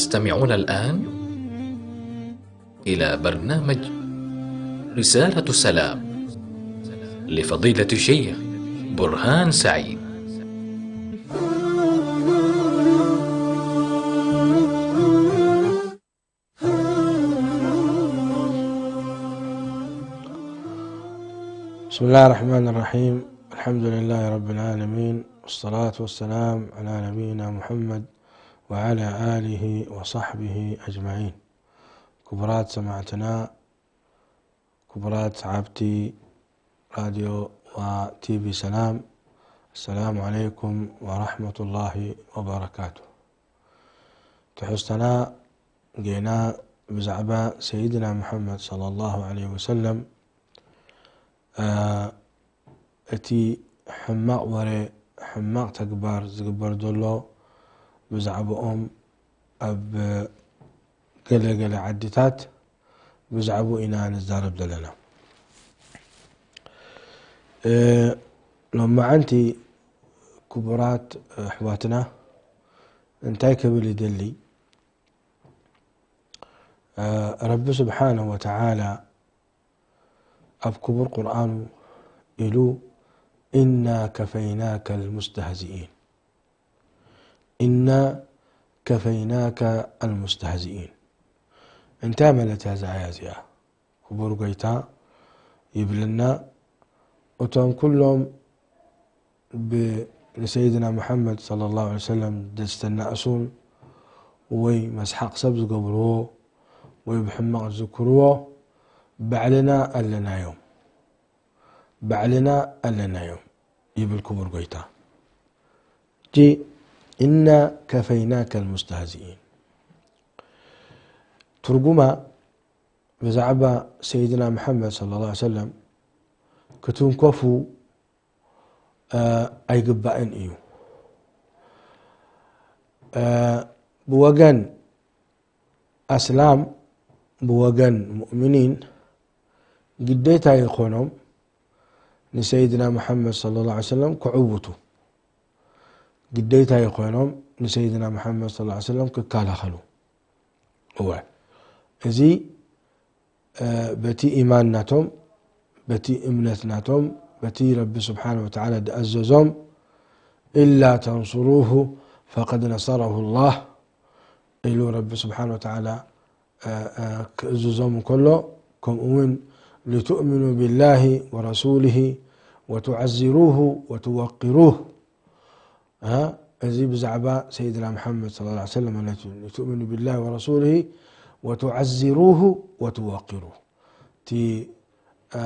تستمعون الآن إلى برنامج رسالة سلام لفضيلة الشيخ برهان سعيد. بسم الله الرحمن الرحيم. الحمد لله رب العالمين، والصلاة والسلام على نبينا محمد وعلى آله وصحبه أجمعين. ክቡራት ሰማዕትና፣ ክቡራት ሰዓብቲ ራድዮ ቲቪ ሰላም፣ السلام عليكم ورحمة الله وبركاته. ትሕዝቶና ጌና ብዛዕባ ሰይድና ሙሓመድ ሰለላሁ ዐለይሂ ወሰለም፣ እ፣ እቲ ሕማቕ ወረ፣ ሕማቕ ተግባር ዝግበር ዘሎ ብዛዕባኦም ኣብ ገለ ገለ ዓድታት ብዛዕባኡ ኢና ንዛረብ ዘለና። እ፣ ሎማዓንቲ ክቡራት ኣሕዋትና እንታይ ክብል ይደሊ? እ፣ ረቢ ስብሓነሁ ወተዓላ ኣብ ክቡር ቁርኣኑ ኢሉ፣ ኢና ከፈይናከ ልሙስተህዚኢን፣ ኢና ከፈይናከ ኣልሙስተህዚኢን። እንታይ ማለት እያ እዛ ኣያ እዚኣ? ክቡር ጎይታ ይብልና፣ እቶም ኩሎም ብ-፣ ንሰይድና ሙሓመድ ሰለላሁ ዐለይሂ ወሰለም ዘስተናእሱን ወይ መስሓቕ ሰብ ዝገብርዎ ወይ ብሕማቕ ዝዝክርዎ ባዕልና ኣለናዮም፣ ባዕልና ኣለናዮም ይብል ክቡር ጎይታ። እጂ እና ከፈይናከ ልሙስተህዚኢን። ትርጉማ ብዛዕባ ሰይድና ሙሓመድ ሰለላሁ ዐለይሂ ወሰለም ክትንከፉ፣ እ፣ ኣይግባእን እዩ። እ፣ ብወገን ኣስላም፣ ብወገን ሙእሚኒን ግዴታ ይኾኖም ንሰይድና ሙሓመድ ሰለላሁ ዐለይሂ ወሰለም ክዕውቱ፣ ግዴታ ይኾኖም ንሰይድና ሙሓመድ ሰለላሁ ዐለይሂ ወሰለም ክከላኸሉ። እወ፣ እዚ፣ እ፣ በቲ ኢማን ናቶም፣ በቲ እምነት ናቶም፣ በቲ ረቢ ስብሓነ ወተዓላ ዝኣዘዞም፣ ኢላ ተንሱሩሁ ፈቀድ ነሰረሁ ላህ ኢሉ ረቢ ስብሓነ ወተዓላ፣ እ፣ እ፣ ክእዝዞም እንከሎ፣ ከምኡ እውን ሊቱእሚኑ ቢላሂ ወረሱሊሂ ወቱዓዚሩሁ ወቱወቂሩህ። እ፣ እዚ ብዛዕባ ሰይድና ሙሓመድ ሰለላሁ ዐለይሂ ወሰለም ማለት እዩ። ሊቱእሚኑ ቢላሂ ወረሱሊሂ ወቱዓዚሩሁ ወቱወቂሩህ። እቲ፣ እ፣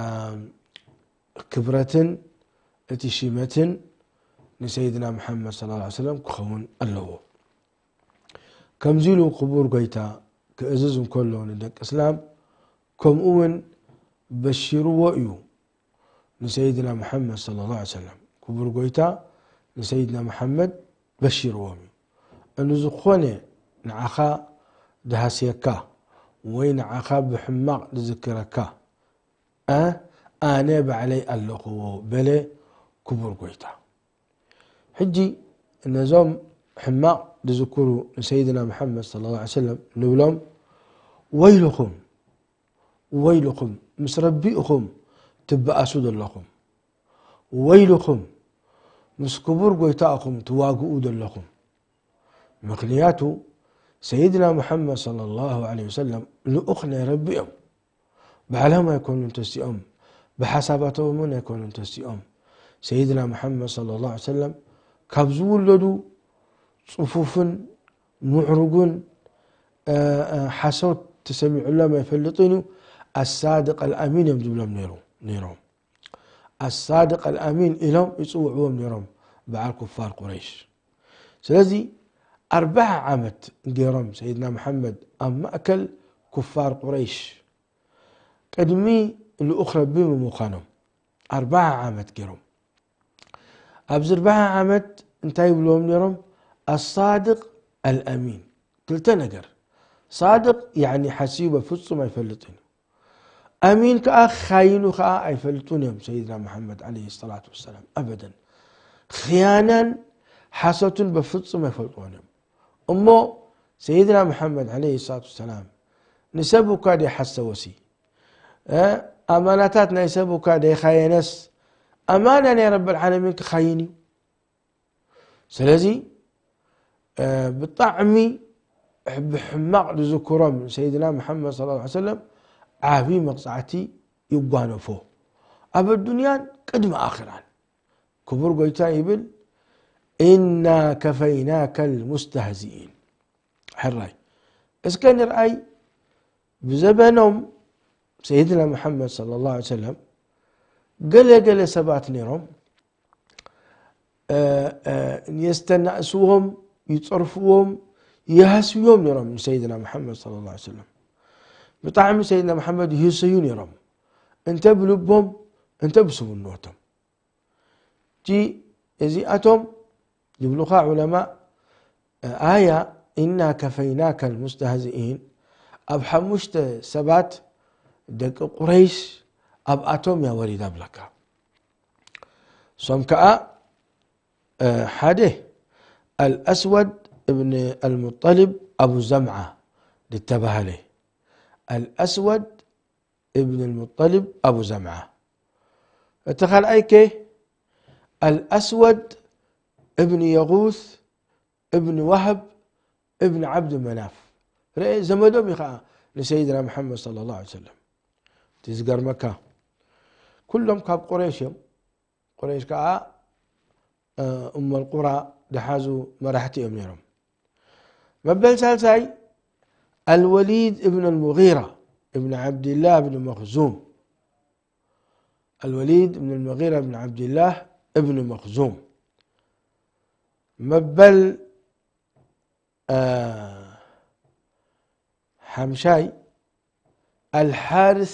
ክብረትን እቲ ሽመትን ንሰይድና ሙሓመድ ሰለላሁ ዐለይሂ ወሰለም ክኸውን ኣለዎ። ከምዚ ኢሉ ክቡር ጎይታ ክእዝዝ እንከሎ ንደቂ እስላም፣ ከምኡ እውን በሺርዎ እዩ ንሰይድና ሙሓመድ ሰለላሁ ዐለይሂ ወሰለም። ክቡር ጎይታ ንሰይድና ሙሓመድ በሺርዎም እዩ። እንዝኾነ ንዓኻ ድሃስየካ ወይ ንዓኻ ብሕማቕ ድዝክረካ፣ እ፣ ኣነ ባዕለይ ኣለኹዎ በለ ክቡር ጎይታ። ሕጂ ነዞም ሕማቕ ድዝክሩ ንሰይድና ሙሓመድ ሰለላሁ ዐለይሂ ወሰለም ንብሎም፣ ወይልኹም፣ ወይልኹም፣ ምስ ረቢ ኢኹም ትበኣሱ ዘለኹም። ወይልኹም፣ ምስ ክቡር ጎይታ ኢኹም ትዋግኡ ዘለኹም። ምኽንያቱ ሰይድና ሙሓመድ ሰለላሁ ዐለይሂ ወሰለም ልኡኽ ናይ ረቢ እዮም። ባዕሎም ኣይኮኑን ተሲኦም፣ ብሓሳባቶም እውን ኣይኮኑን ተሲኦም። ሰይድና ሙሓመድ ሰለላሁ ዐለይሂ ወሰለም ካብ ዝውለዱ ጽፉፍን ምዕሩግን፣ እ፣ እ፣ ሓሶት ተሰሚዑሎም ኣይፈልጥን እዩ። ኣሳድቅ ኣልኣሚን እዮም ዝብሎም ነይሩ፣ ነይሮም። ኣሳድቅ ኣልኣሚን ኢሎም ይጽውዕዎም ነይሮም በዓል ኩፋር ቁረይሽ። ስለዚ ኣርብዓ ዓመት ገይሮም ሰይድና መሓመድ ኣብ ማእከል ኩፋር ቁረይሽ ቅድሚ ልኡኽ ረቢ ብምዃኖም ኣርብዓ ዓመት ገይሮም። ኣብዚ ኣርብዓ ዓመት እንታይ ይብልዎም ነይሮም? ኣሳድቅ ኣልኣሚን። ክልተ ነገር። ሳድቅ ያዕኒ ሓሲቡ በፍጹም ኣይፈልጥን እዩ። ኣሚን ከኣ ኻይኑ ከኣ ኣይፈልጡን እዮም ሰይድና መሓመድ ዓለይሂ ሰላቱ ወሰላም። ኣበደን። ኽያናን ሓሶትን በፍጹም ኣይፈልጥዎን እዮም። እሞ ሰይድና መሓመድ ዓለይሂ ሰላቱ ወሰላም ንሰብ እኳ ደይሓሰወሲ፣ እ፣ ኣማናታት ናይ ሰብ እኳ ደይኻየነስ፣ ኣማና ናይ ረብል ዓለሚን ክኻይን እዩ። ስለዚ፣ እ፣ ብጣዕሚ ብሕማቕ ዝዝክሮም ሰይድና መሓመድ ሰለላሁ ዐለይሂ ወሰለም ዓቢ መቕጻዕቲ ይጓነፎ፣ ኣብ ኣዱንያን ቅድሚ ኣኽራን። ክቡር ጎይታ ይብል፣ "ኢና ከፈይናከ ልሙስተህዚኢን።" ሕራይ፣ እስከ ንርኣይ፣ ብዘበኖም ሰይድና መሓመድ ሰለላሁ ዐለይሂ ወሰለም ገለ ገለ ሰባት ነይሮም፣ እ፣ እ፣ የስተናእስዎም፣ ይጸርፍዎም፣ ይሃስዮም ነይሮም ንሰይድና መሓመድ ሰለላሁ ዐለይሂ ወሰለም። ብጣዕሚ ሰይድና መሓመድ ይህስዩ ነይሮም፣ እንተ ብልቦም፣ እንተ ብስውነቶም። ጂ እዚኣቶም ይብሉኻ ዑለማ፣ ኣያ "ኢና ከፈይናከ ልሙስተህዚኢን" ኣብ ሓሙሽተ ሰባት ደቂ ቁረይሽ ኣብኣቶም እያ ወሪዳ ብለካ። እሶም ከኣ፣ እ፣ ሓደ ኣልኣስወድ እብን ኣልሙጠሊብ ኣቡ ዘምዓ ዝተባህለ፣ ኣልኣስወድ እብን ኣልሙጠሊብ ኣቡ ዘምዓ። እቲ ካልኣይ ከ ኣልኣስወድ እብን የጉስ እብን ዋህብ እብን ዓብድ መናፍ። ርአ፣ ዘመዶም እዩ ኸዓ ንሰይድና መሓመድ ሰለላሁ ዐለይሂ ወሰለም። እቲ ዝገርመካ፣ ኩሎም ካብ ቁረይሽ እዮም። ቁረይሽ ከኣ፣ እ፣ እመል ቁራ ዝሓዙ መራሕቲ እዮም ነይሮም። መበል ሳልሳይ ኣልወሊድ እብን ኣልሙጊራ እብን ዓብድላህ እብን መኽዙም። ኣልወሊድ እብን ኣልሙጊራ እብን ዓብድላህ እብን መኽዙም። መበል፣ እ፣ ሓምሻይ ኣልሓርስ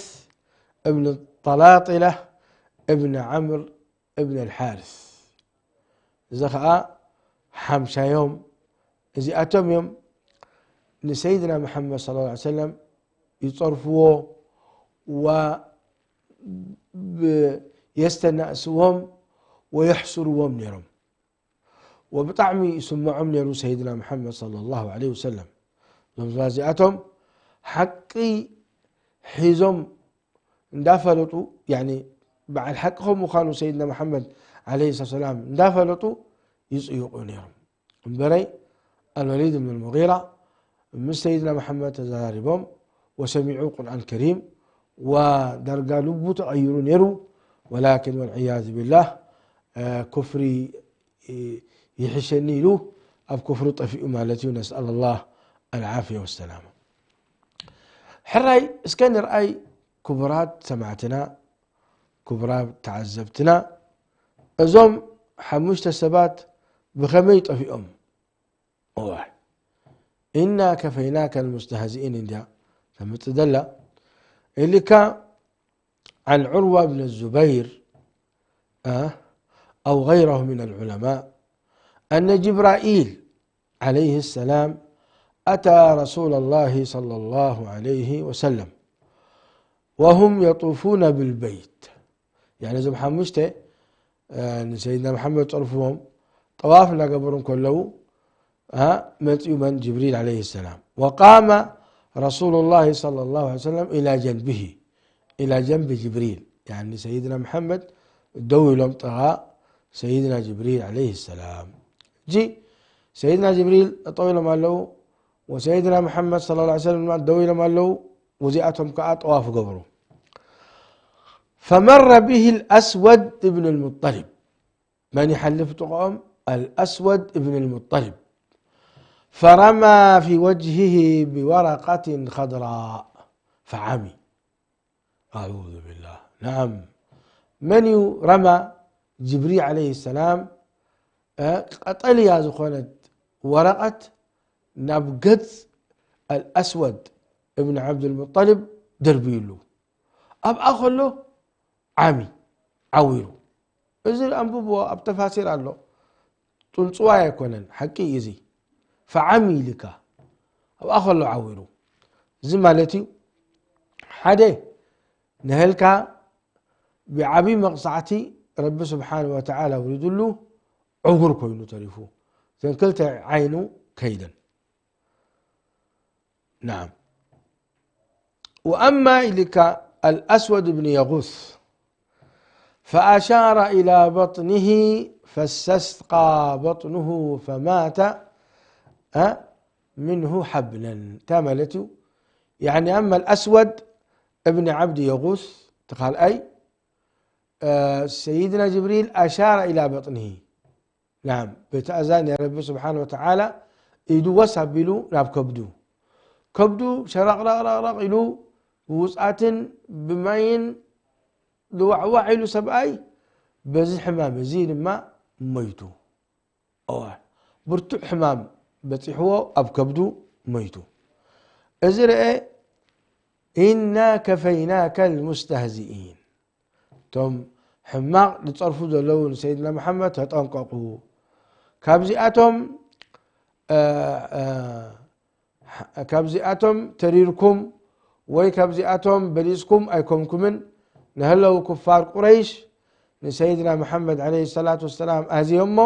እብን ጠላጢላ እብን ዓምር እብን ኣልሓርስ። እዚ ኸዓ ሓምሻዮም። እዚኣቶም እዮም ንሰይድና መሓመድ ሰለላሁ ዐለይሂ ወሰለም ይጸርፍዎ ወ-፣ ብ-፣ የስተናእስዎም ወየሕስርዎም ነይሮም። ወብጣዕሚ ይስምዖም ነይሩ ሰይድና መሓመድ ሰለላሁ ዐለይሂ ወሰለም። እዞም ሰባት እዚኣቶም ሓቂ ሒዞም እንዳፈለጡ፣ ያኒ በዓል ሓቂ ከም ምዃኑ ሰይድና መሓመድ ዐለይሂ ሰላም እንዳፈለጡ ይጽይቑ ነይሮም። እምበረይ ኣልወሊድ ብን ሙጊራ ምስ ሰይድና መሓመድ ተዘራሪቦም ወሰሚዑ ቁርኣን ከሪም ወዳርጋ ልቡ ተቐይሩ ነይሩ። ወላኪን ወልዕያዙ ቢላህ፣ እ፣ ኩፍሪ፣ እ፣ ይሕሸኒ ኢሉ ኣብ ኩፍሪ ጠፊኡ ማለት እዩ። ነስኣል ላህ ኣልዓፍያ ወሰላማ። ሕራይ እስከ ንርኣይ ክቡራት ሰማዕትና፣ ክቡራት ተዓዘብትና፣ እዞም ሓሙሽተ ሰባት ብኸመይ ጠፊኦም? እዋ፣ ኢና ከፈይናከ ልሙስተህዚኢን እንድያ ተምጽእ ዘላ። ኢልካ عن عروة بن الزبير، آه، أو غيره من العلماء، أن جبرائيل عليه السلام أتى رسول الله صلى الله عليه وسلم وهم يطوفون بالبيت. يعني እዞም ሓሙሽተ፣ እ፣ ንሰይድና መሓመድ ጸርፍዎም ጠዋፍ እናገበሩ እንከለዉ፣ እ፣ መጺኡ መን? ጅብሪል ዓለይሂ ሰላም። وقام رسول الله صلى الله عليه وسلم إلى جنبه، إلى جنب جبريل، يعني ሰይድና መሓመድ ደው ኢሎም ጥቓ ሰይድና ጅብሪል ዓለይሂ ሰላም። እጂ ሰይድና ጅብሪል ጠጠው ኢሎም ኣለዉ፣ ወሰይድና መሓመድ ሰለላሁ ዐለይሂ ወሰለም ድማ ደው ኢሎም ኣለዉ። ወዚኣቶም ከኣ ጠዋፍ ገብሩ። فمر به الأسود بن المطلب، መን ይሓልፍ ጥቕኦም? الأسود بن المطلب. فرمى في وجهه بورقة خضراء فعمي. أعوذ بالله. نعم. መን እዩ ረማ? ጅብሪል ዓለይሂ ሰላም፣ እ፣ ቀጠልያ ዝኾነት ወረቐት ናብ ገጽ ኣልኣስወድ እብን ዓብዱልሙጠልብ ደርብዩሉ። ኣብኣ ከሎ ዓሚ፣ ዓዊሩ። እዚ ኣንብብዎ፣ ኣብ ተፋሲር ኣሎ። ጽንጽዋይ ኣይኮነን፣ ሓቂ እዩ እዚ። ፈዓሚ ኢልካ፣ ኣብኣ ከሎ ዓዊሩ። እዚ ማለት እዩ፣ ሓደ ንህልካ ብዓቢ መቕጻዕቲ ረቢ ስብሓንሁ ወተዓላ ኣውሪዱሉ፣ ዕውር ኮይኑ ተሪፉ። እተን ክልተ ዓይኑ ከይደን። نعم. وأما إلك الأسود بن يغوث فأشار إلى بطنه فاستسقى بطنه فمات، ها؟ منه حبلا. تملت. يعني أما الأسود ابن عبد يغوث تقال أي، آه، سيدنا جبريل أشار إلى بطنه. نعم، بتأذان يا رب سبحانه وتعالى، إدو وسبلو ناب كبدو. كبدو شرق رق رق رق إلو، بوسعة بماين لوعوع إلو سبأي، بزي حمام زي لما ميتو. أوه. برتو حمام بتحوه أب كبدو ميتو. أزرق، إنا كفيناك المستهزئين. እቶም ሕማቕ ዝጸርፉ ዘለዉ ንሰይድና መሓመድ ተጠንቀቑ። ካብዚኣቶም፣ እ፣ እ፣ ካብዚኣቶም ተሪርኩም ወይ ካብዚኣቶም በሊጽኩም ኣይኮንኩምን። ንህለዉ ኩፋር ቁረይሽ ንሰይድና መሓመድ ዓለይሂ ሰላቱ ወሰላም ኣዝዮሞ፣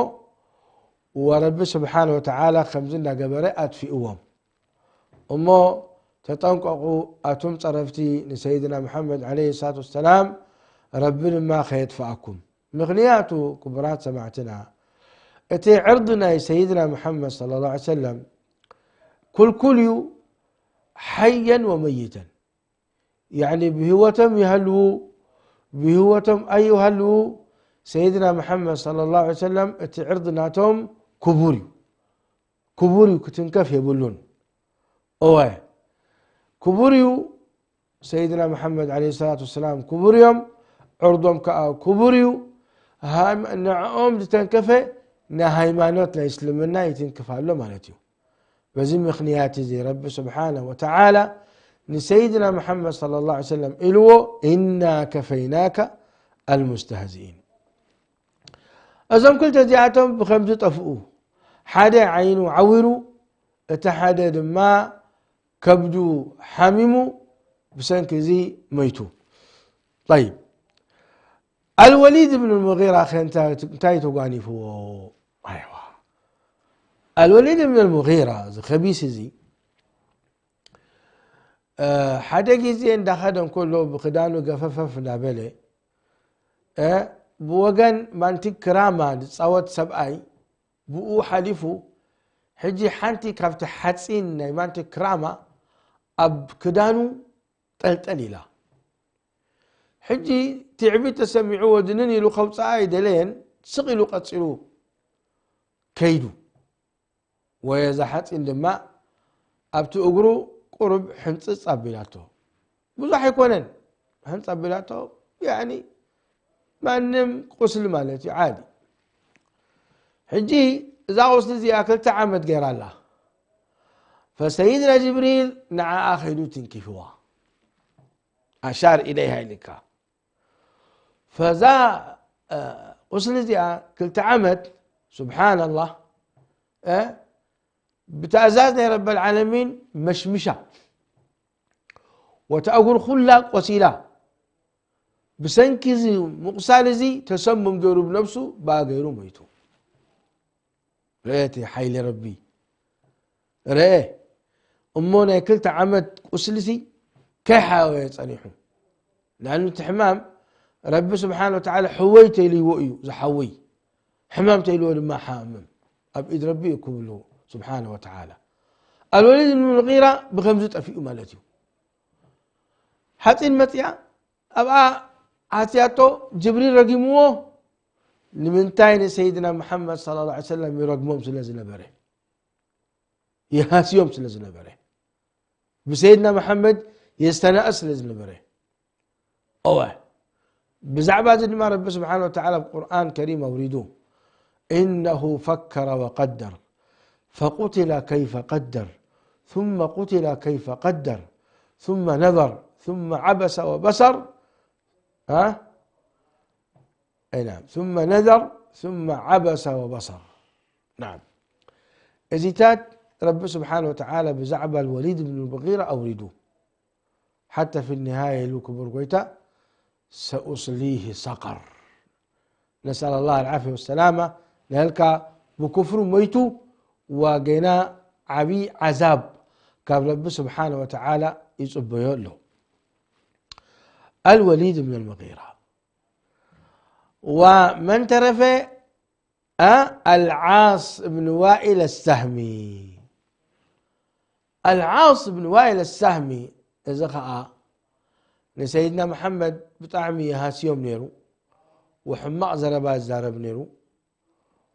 ወረቢ ስብሓነ ወተዓላ ከምዚ እናገበረ ኣጥፊእዎም። እሞ ተጠንቀቑ፣ ኣቱም ጸረፍቲ ንሰይድና መሓመድ ዓለይሂ ሰላቱ ወሰላም፣ ረቢ ድማ ከየጥፍኣኩም። ምኽንያቱ፣ ክቡራት ሰማዕትና፣ እቲ ዕርዲ ናይ ሰይድና መሓመድ ሰለላሁ ዐለይሂ ወሰለም ክልኩል እዩ፣ ሓየን ወመይተን። ያዕኒ፣ ብህይወቶም ይሃልዉ፣ ብህይወቶም ኣይሃልዉ፣ ሰይድና መሓመድ ሰለላሁ ዐለይሂ ወሰለም እቲ ዕርዲ ናቶም ክቡር እዩ። ክቡር እዩ፣ ክትንከፍ የብሉን። እወ፣ ክቡር እዩ። ሰይድና መሓመድ ዓለይሂ ሰላቱ ወሰላም ክቡር እዮም፣ ዕርዶም ከኣ ክቡር እዩ። ሃይማ-፣ ንዕኦም ዝተንከፈ ንሃይማኖት ናይ እስልምና ይትንክፍ ኣሎ ማለት እዩ። በዚ ምኽንያት እዚ ረቢ ስብሓነሁ ወተዓላ ንሰይድና መሓመድ ሰለላሁ ዐለይሂ ወሰለም ኢልዎ፣ ኢና ከፈይናካ ኣልሙስተህዚኢን። እዞም ክልተ እዚኣቶም ብኸምዚ ጠፍኡ፣ ሓደ ዓይኑ ዓዊሩ፣ እቲ ሓደ ድማ ከብዱ ሓሚሙ፣ ብሰንኪ እዚ መይቱ። ጠይብ፣ ኣልወሊድ ብን ሙጊራ ኸ እንታይ፣ እንታይ ተጓኒፍዎ? ኣይዋ፣ ኣልወሊድ ብን ሙጊራ፣ እዚ ኸቢስ እዚ፣ እ፣ ሓደ ግዜ እንዳኸደ እንከሎ ብኽዳኑ ገፈፈፍ እንዳበለ፣ እ፣ ብወገን ማንቲ ክራማ ዝጻወት ሰብኣይ ብኡ ሓሊፉ፣ ሕጂ ሓንቲ ካብቲ ሓጺን ናይ ማንቲ ክራማ ኣብ ክዳኑ ጠልጠል ኢላ። ሕጂ ትዕቢት ተሰሚዕዎ ድንን ኢሉ ከውጽኣ ኣይደለየን፣ ስቕ ኢሉ ቀጺሉ ከይዱ። ወየዛ ሓጺን ድማ ኣብቲ እግሩ ቁሩብ ሕንጽጽ ኣቢላቶ። ብዙሕ ኣይኮነን፣ ሕንጽ ኣቢላቶ፣ ያዕኒ ማንም ቁስሊ ማለት እዩ፣ ዓዲ። ሕጂ እዛ ቁስሊ እዚኣ ክልተ ዓመት ገይራ ኣላ። ፈሰይድና ጅብሪል ንዓኣ ከይዱ ትንኪፍዋ። ኣሻር ኢለይሃ ኢልካ። ፈዛ፣ እ፣ ቁስሊ እዚኣ ክልተ ዓመት፣ ሱብሓነላህ፣ እ፣ ብትእዛዝ ናይ ረበል ዓለሚን መሽሚሻ። ወታ እግሩ ኩላ ቆሲላ። ብሰንኪ እዚ ምቁሳል እዚ ተሰሙም ገይሩ ብነብሱ፣ ብኣ ገይሩ ሞይቱ። ርአ እቲ ሓይሊ ረቢ። ርአ እሞ ናይ ክልተ ዓመት ቁስልሲ ከይሓወየ ጸኒሑ። ንኣኑ እቲ ሕማም ረቢ ስብሓነ ወተዓላ ሕወይ ተይልዎ እዩ ዝሓውይ። ሕማም ተይልዎ ድማ ሓምም። ኣብ ኢድ ረቢ እዩ ክብሉ ስብሓነ ወተዓላ። ኣልወሊድ ብን ሙጊራ ብኸምዚ ጠፊኡ ማለት እዩ። ሓጺን መጽያ ኣብኣ ሓስያቶ፣ ጅብሪል ረጊምዎ። ንምንታይ? ንሰይድና መሓመድ ሰለላሁ ዐለይሂ ወሰለም ይረግሞም ስለ ዝነበረ፣ ይሃስዮም ስለ ዝነበረ፣ ብሰይድና መሓመድ የስተናእስ ስለ ዝነበረ። እወ፣ ብዛዕባ እዚ ድማ ረቢ ስብሓነ ወተዓላ ኣብ ቁርኣን ከሪም ኣውሪዱ፣ إنه فكر وقدر فقتل كيف قدر ثم قتل كيف قدر ثم نظر ثم عبس وبسر ها؟ أي نعم، ثم نذر ثم عبس وبسر. نعم. እዚታት ረቢ ስብሓነ ወተዓላ ብዛዕባ ልወሊድ ብን ሙጊራ ኣውሪዱ። ሓታ ፊ ኒሃያ ኢሉ ክቡር ጎይታ፣ ሰኡስሊህ ሰቀር። ነስኣል ኣላህ ኣልዓፍያ ወሰላማ፣ ንህልካ ብኩፍሩ ሞይቱ፣ ዋጌና ዓብዪ ዓዛብ ካብ ረቢ ስብሓነ ወተዓላ ይጽበዮ ኣሎ። ኣልወሊድ ብን ኣልሙጊራ። ወመን ተረፈ? እ፣ ኣልዓስ እብን ዋኢል ኣሳህሚ። ኣልዓስ እብን ዋኢል ኣሳህሚ፣ እዚ ኸኣ ንሰይድና መሓመድ ብጣዕሚ ይሃስዮም ነይሩ። ወሕማቕ ዘረባ ይዛረብ ነይሩ።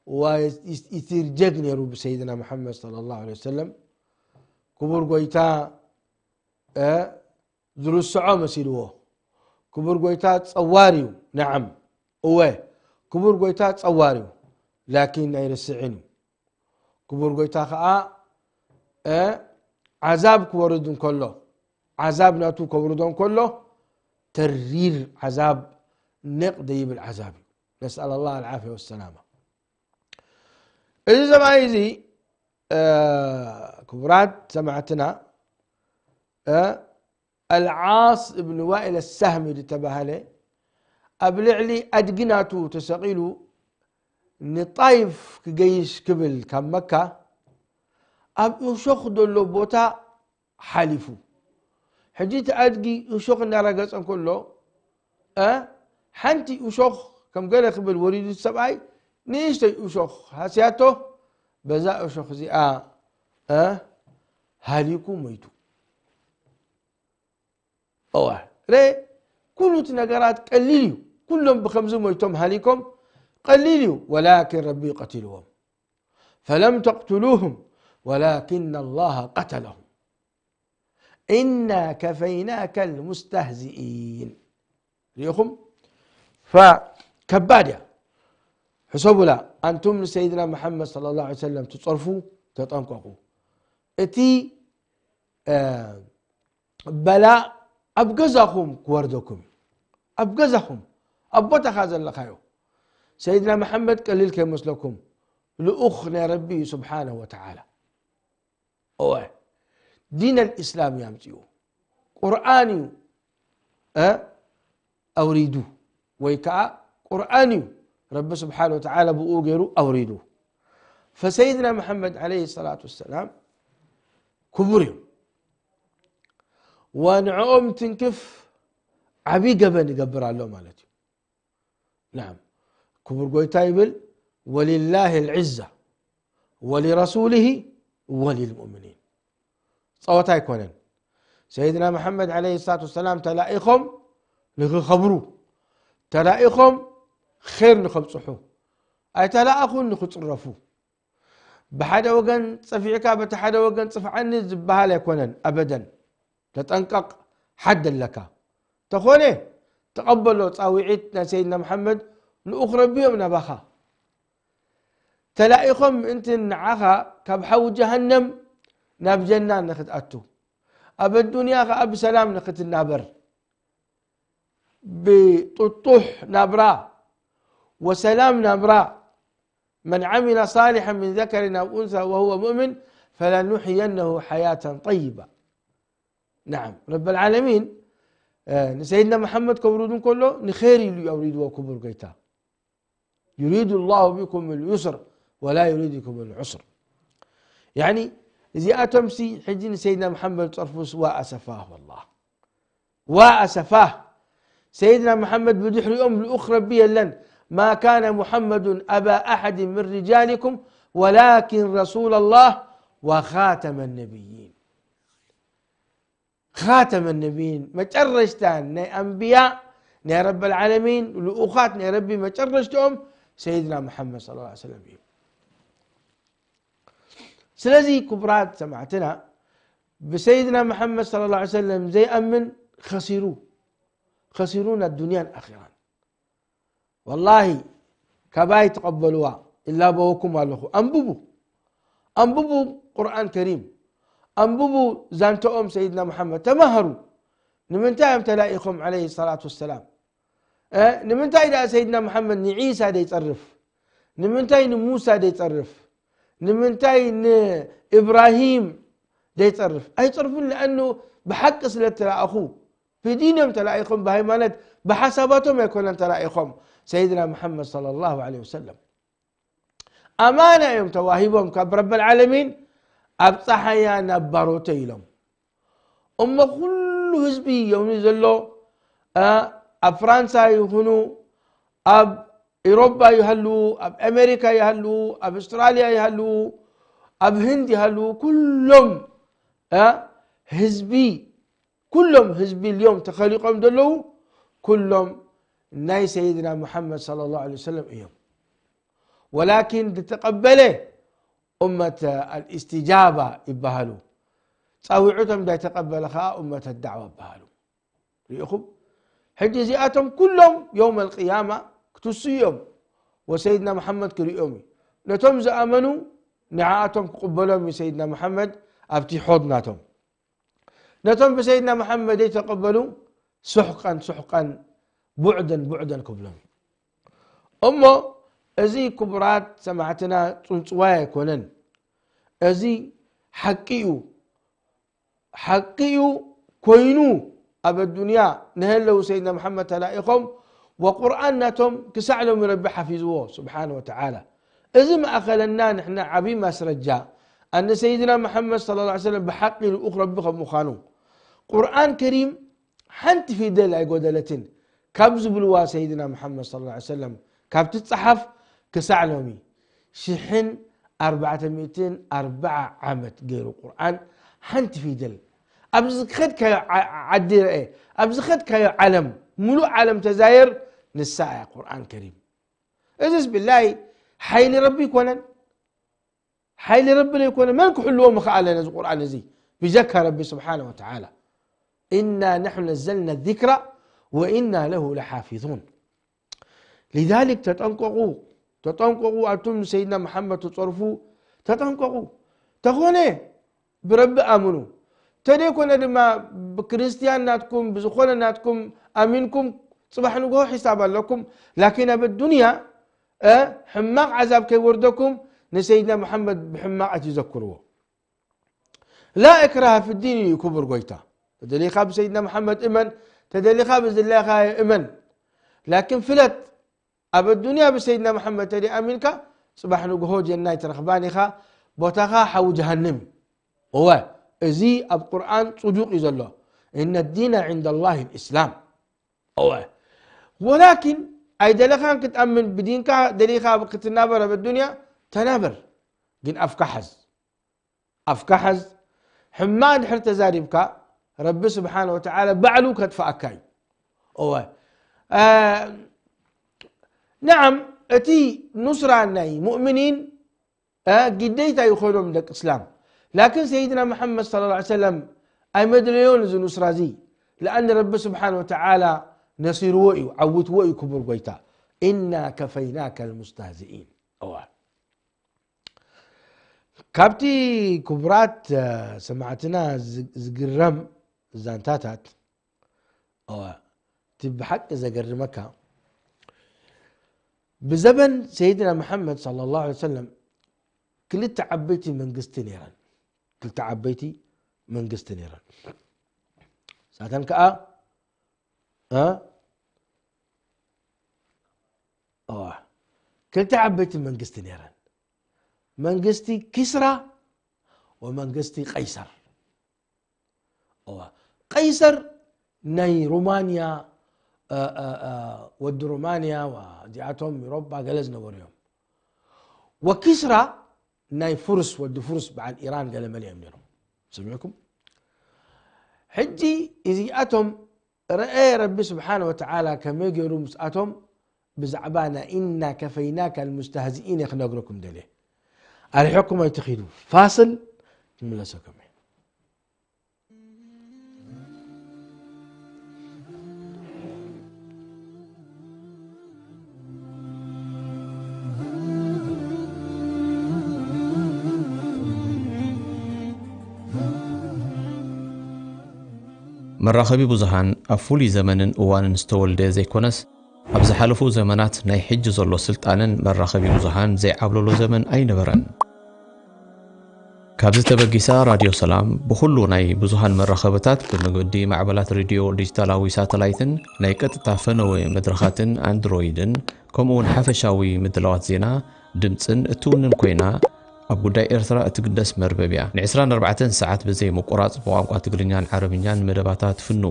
ወይትርጀግ ነይሩ ብሰይድና መሓመድ ሰለላሁ ዐለይሂ ወሰለም። ክቡር ጎይታ፣ እ፣ ዝርስዖ መሲልዎ። ክቡር ጎይታ ጸዋር እዩ። ነዓም፣ እወ፣ ክቡር ጎይታ ጸዋር እዩ፣ ላኪን ኣይርስዕን እዩ። ክቡር ጎይታ ኸኣ፣ እ፣ ዓዛብ ክወርድ እንከሎ፣ ዓዛብ ናቱ ከውርዶ እንከሎ፣ ተሪር ዓዛብ፣ ነቕ ደይብል ዓዛብ እዩ። ነስኣል ኣላህ ኣልዓፍያ ወሰላማ። እዚ ሰብኣይ እዚ፣ እ፣ ክቡራት ሰማዕትና፣ እ፣ ኣልዓስ እብን ዋኢል ኣሳህሚ ዝተባህለ፣ ኣብ ልዕሊ ኣድጊ ናቱ ተሰቒሉ ንጣይፍ ክገይሽ ክብል ካብ መካ ኣብ እሾኽ ዘሎ ቦታ ሓሊፉ። ሕጂ እቲ ኣድጊ እሾኽ እናረገጸ እንከሎ፣ እ፣ ሓንቲ እሾኽ ከም ገለ ክብል ወሪዱ ሰብኣይ፣ ንእሽተይ እሾኽ ሃስያቶ፣ በዛ እሾኽ እዚኣ፣ እ፣ ሃሊኩ ሞይቱ። እዋ፣ ረ፣ ኩሉ እቲ ነገራት ቀሊል እዩ። ኩሎም ብኸምዚ ሞይቶም ሃሊኮም ቀሊል እዩ። ወላኪን ረቢ ቀቲልዎም። ፈለም ተቅትሉሁም ወላኪን ኣላህ ቀተለሁም። ኢና ከፈይናከ ልሙስተህዚኢን። ርኢኹም? ፈከባድ እያ። ሕሰቡላ፣ ኣንቱም ንሰይድና መሓመድ ሰለላሁ ዐለይሂ ወሰለም ትጸርፉ፣ ተጠንቀቑ። እቲ፣ እ፣ በላእ ኣብ ገዛኹም ክወርደኩም እዩ። ኣብ ገዛኹም፣ ኣብ ቦታኻ ዘለኻዮ። ሰይድና መሓመድ ቀሊል ከይመስለኩም፣ ልኡኽ ናይ ረቢ እዩ ስብሓነሁ ወተዓላ። እወ፣ ዲን ኣልእስላም እዩ ኣምጺኡ። ቁርኣን እዩ፣ እ፣ ኣውሪዱ፣ ወይ ከኣ ቁርኣን እዩ ረቢ ስብሓነ ወተዓላ ብኡ ገይሩ ኣውሪዱ። ፈሰይድና መሓመድ ዓለይሂ ሰላቱ ወሰላም ክቡር እዩ። ወንዕኦም ትንክፍ ዓብዪ ገበን ይገብር ኣሎ ማለት እዩ። ናም፣ ክቡር ጎይታ ይብል፣ ወሊላሂ ልዕዛ ወሊረሱሊሂ ወሊልሙእሚኒን። ጸወታ ኣይኮነን። ሰይድና መሓመድ ዓለይሂ ሰላቱ ወሰላም ተላኢኾም ንኽኸብሩ፣ ተላኢኾም ኼር ንኸብጽሑ፣ ኣይተላእኹን ንኽጽረፉ። ብሓደ ወገን ጸፊዕካ፣ በቲ ሓደ ወገን ጽፍዓኒ ዝበሃል ኣይኮነን፣ ኣበደን። ተጠንቀቕ፣ ሓድ ኣለካ። ተኾነ፣ ተቐበሎ ጻውዒት ናይ ሰይድና መሓመድ፣ ልኡኽ ረቢ እዮም ናባኻ። ተላኢኾም ምእንቲ ንዓኻ ካብ ሓዊ ጀሃነም ናብ ጀና ንኽትኣቱ፣ ኣብ ኣዱንያ ኸኣ ብሰላም ንኽትናበር፣ ብጥጡሕ ናብራ ወሰላም ናብራ፣ መን ዓሚለ ሳሊሐን ምን ዘከሪን ኣው ኡንሳ ወሁወ ሙእሚን ፈለኑሕየነሁ ሓያተን ጠይባ። ነዓም፣ ረበል ዓለሚን፣ እ፣ ንሰይድና መሓመድ ከውርዱ እንከሎ ንኸይር ኢሉ እዩ ኣውሪድዎ፣ ክቡር ጎይታ። ዩሪዱ ላሁ ቢኩም ልዩስር ወላ ዩሪዱ ቢኩም ልዑስር። ያኒ፣ እዚኣቶምሲ ሕጂ ንሰይድና መሓመድ ጸርፉስ፣ ዋ ኣሰፋህ፣ ወላሂ። ዋ ኣሰፋህ። ሰይድና መሓመድ ብድሕሪኦም ልኡኽ ረቢ የለን። ማ ካነ ሙሓመዱን ኣባ ኣሓድ ምን ሪጃሊኩም ወላኪን ረሱላ ላህ ወኻተመ ነቢይን። ኻተመ ነቢይን፣ መጨረሽታ ናይ ኣንብያ፣ ናይ ረበል ዓለሚን ልኡኻት ናይ ረቢ መጨረሽትኦም ሰይድና መሓመድ ሰለላሁ ዐለይሂ ወሰለም እዩ። ስለዚ ክቡራት ሰማዕትና፣ ብሰይድና መሓመድ ሰለላሁ ዐለይሂ ወሰለም ዘይኣምን ኸሲሩ፣ ኸሲሩን ኣዱንያን ኣኺራን። ወላሂ፣ ካባይ ትቐበልዋ፣ ኢላበወኩም ኣለኹ። ኣንብቡ፣ ኣንብቡ ቁርኣን ከሪም፣ ኣንብቡ ዛንተኦም ሰይድና መሓመድ፣ ተማሃሩ። ንምንታይ እዮም ተላኢኾም ዓለይሂ ሰላቱ ወሰላም? እ፣ ንምንታይ ደኣ ሰይድና መሓመድ ንዒሳ ደይጸርፍ? ንምንታይ ንሙሳ ደይጸርፍ? ንምንታይ ንኢብራሂም ደይጸርፍ? ኣይጸርፉን፣ ለኣኑ ብሓቂ ስለ ተላእኹ፣ ብዲኖም ተላኢኾም፣ ብሃይማኖት፣ ብሓሳባቶም ኣይኮነን ተላኢኾም። ሰይድና መሓመድ ሰለላሁ ዐለይሂ ወሰለም ኣማና እዮም ተዋሂቦም ካብ ረበል ዓለሚን። ኣብ ጸሓያ ናብ ባሮተይ ኢሎም። እሞ ኩሉ ህዝቢ ዮምኒ ዘሎ፣ እ፣ ኣብ ፍራንሳ ይኹኑ፣ ኣብ ኤውሮጳ ይሃልዉ፣ ኣብ ኣሜሪካ ይሃልዉ፣ ኣብ ኣውስትራልያ ይሃልዉ፣ ኣብ ህንድ ይሃልዉ፣ ኩሎም፣ እ፣ ህዝቢ፣ ኩሎም ህዝቢ ልዮም ተኸሊቖም ዘለዉ፣ ኩሎም ናይ ሰይድና ሙሓመድ ሰለላሁ ዐለይሂ ወሰለም እዮም። ወላኪን ዝተቐበለ ኡመት ኣልእስትጃባ ይበሃሉ። ጻዊዑቶም እንዳይተቐበለ ኸኣ ኡመት ኣዳዕዋ ይበሃሉ። ርኢኹም? ሕጂ እዚኣቶም ኩሎም የውም ኣልቅያማ ክትሱ እዮም። ወሰይድና መሓመድ ክርእዮም እዩ። ነቶም ዝኣመኑ ንዓኣቶም ክቕበሎም እዩ ሰይድና መሓመድ ኣብቲ ሖድ ናቶም። ነቶም ብሰይድና መሓመድ ዘይተቐበሉ ስሕቀን ስሕቀን ቡዕደን ቡዕደን ክብሎም እዩ። እሞ እዚ ክቡራት ሰማዕትና ጽንጽዋይ ኣይኮነን። እዚ ሓቂ እዩ። ሓቂ እዩ ኮይኑ ኣብ ኣዱንያ ንሀለዉ ሰይድና መሓመድ ተላኢኾም ወቁርኣን ናቶም ክሳዕ ሎሚ ረቢ ሓፊዝዎ ስብሓነ ወተዓላ። እዚ መኣኸለና ንሕና ዓብዪ ማስረጃ ኣነ ሰይድና መሓመድ ሰለላሁ ዐለይሂ ወሰለም ብሓቂ ልኡኽ ረቢ ከም ምዃኑ። ቁርኣን ከሪም ሓንቲ ፊደል ኣይጎደለትን ካብ ዝብልዋ ሰይድና መሓመድ ሰለላሁ ዐለይሂ ወሰለም ካብ ትጸሓፍ ክሳዕ ሎሚ ሽሕን ኣርባዕተ ሚእትን ኣርብዓ ዓመት ገይሩ ቁርኣን ሓንቲ ፊደል ኣብ ዝኸድካዮ ዓ-፣ ዓዲ ረአ ኣብ ዝኸድካዮ ዓለም ሙሉእ ዓለም ተዛየር ንሳ እያ ቁርኣን ከሪም። እዚስ ብላይ ሓይሊ ረቢ ይኮነን ሓይሊ ረቢ ዘይኮነ መን ክሕልዎ ምኽኣለ ነዚ ቁርኣን እዚ ብጀካ ረቢ ስብሓነ ወተዓላ። ኢና ናሕኑ ነዘልና ዚክራ ወኢና ለሁ ለሓፊዙን። ሊዛሊክ ተጠንቀቑ፣ ተጠንቀቑ ኣቱም ንሰይድና መሓመድ ትጸርፉ ተጠንቀቑ። ተኾነ ብረቢ ኣምኑ፣ ተደይኮነ ድማ ብክርስትያን ናትኩም ብዝኾነ ናትኩም ኣሚንኩም ጽባሕ ንግሆ ሒሳብ ኣለኩም። ላኪን ኣብ ኣዱንያ እ፣ ሕማቕ ዓዛብ ከይወርደኩም ንሰይድና መሓመድ ብሕማቕ ኣይትዘክርዎ። ላ እክራሃ ፊ ዲን እዩ ክቡር ጎይታ። ተደሊኻ ብሰይድና መሓመድ እመን፣ ተደሊኻ ብዝለኻዮ እመን። ላኪን ፍለጥ፣ ኣብ ኣዱንያ ብሰይድና መሓመድ ተደይ ኣሚንካ፣ ጽባሕ ንግሆ ጀና ኣይትረኽባን ኢኻ፣ ቦታኻ ሓዊ ጀሃንም እዩ። እወ፣ እዚ ኣብ ቁርኣን ጽዱቕ እዩ ዘሎ። እነ ዲና ዕንደ ላሂ ልእስላም። እወ። ወላኪን ኣይደለኻን ክትኣምን ብዲንካ ደሊኻ ክትናበር ኣብ ኣዱንያ ተናበር። ግን ኣፍካ ሓዝ። ኣፍካ ሓዝ። ሕማቕ እንድሕር ተዛሪብካ ረቢ ስብሓነ ወተዓላ ባዕሉ ከጥፍኣካ እዩ። እወ። እ፣ ነዓም እቲ ኑስራ ናይ ሙእሚኒን እ፣ ግዴታ ይኾኖም ደቂ እስላም። ላኪን ሰይድና መሓመድ ሰለላሁ ዐለይሂ ወሰለም ኣይመድለዮን እዚ ኑስራ እዚ። ለኣን ረቢ ስብሓነ ወተዓላ ነሲርዎ እዩ፣ ዓዊትዎ እዩ ክቡር ጎይታ። ኢና ከፈይናከ ልሙስተህዚኢን። እዋ። ካብቲ ክቡራት፣ እ፣ ሰማዕትና ዝ-፣ ዝግረም ዛንታታት እዋ፣ እቲ ብሓቂ ዘገርመካ፣ ብዘበን ሰይድና መሓመድ ሰለላሁ ዐለይሂ ወሰለም ክልተ ዓበይቲ መንግስቲ ነይረን። ክልተ ዓበይቲ መንግስቲ ነይረን። ሳተን ከኣ፣ እ? እዋ፣ ክልተ ዓበይቲ መንግስቲ ነይረን። መንግስቲ ኪስራ ወመንግስቲ ቀይሰር። እዋ፣ ቀይሰር ናይ ሮማንያ፣ እ፣ እ፣ እ፣ ወዲ ሮማንያ፣ ዋ፣ እዚኣቶም ኤውሮጳ ገለ ዝነበሩ እዮም። ወኪስራ ናይ ፍሩስ፣ ወዲ ፍሩስ በዓል ኢራን ገለ መለ እዮም ነይሮም። ሰሚዕኩም? ሕጂ እዚኣቶም ረአ ረቢ ስብሓነ ወተዓላ ከመይ ገይሩ ምስኣቶም ብዛዕባ ናይ ኢና ከፈይናካ ልሙስተህዚኢን እየ ክነግረኩም ደልየ። ኣርሒቕኩም ኣይትኺዱ። ፋስል ክምለሰኩም እየ። መራኸቢ ብዙሃን ኣብ ፍሉይ ዘመንን እዋንን ዝተወልደ ዘይኮነስ፣ ኣብ ዝሓለፉ ዘመናት ናይ ሕጂ ዘሎ ስልጣነን መራኸቢ ብዙሃን ዘይዓብለሎ ዘመን ኣይነበረን። ካብዚ ተበጊሳ ራድዮ ሰላም ብኹሉ ናይ ብዙሃን መራኸብታት ብመገዲ ማዕበላት ሬድዮ ዲጂታላዊ ሳተላይትን ናይ ቀጥታ ፈነወ መድረኻትን ኣንድሮይድን ከምኡውን ሓፈሻዊ ምድላዋት ዜና ድምጽን እትውንን ኮይና ኣብ ጉዳይ ኤርትራ እትግደስ መርበብ እያ። ን ዕስራን ኣርባዕተን ሰዓት ብዘይ ምቁራጽ ብቋንቋ ትግርኛን ዓረብኛን መደባታ ትፍኑ።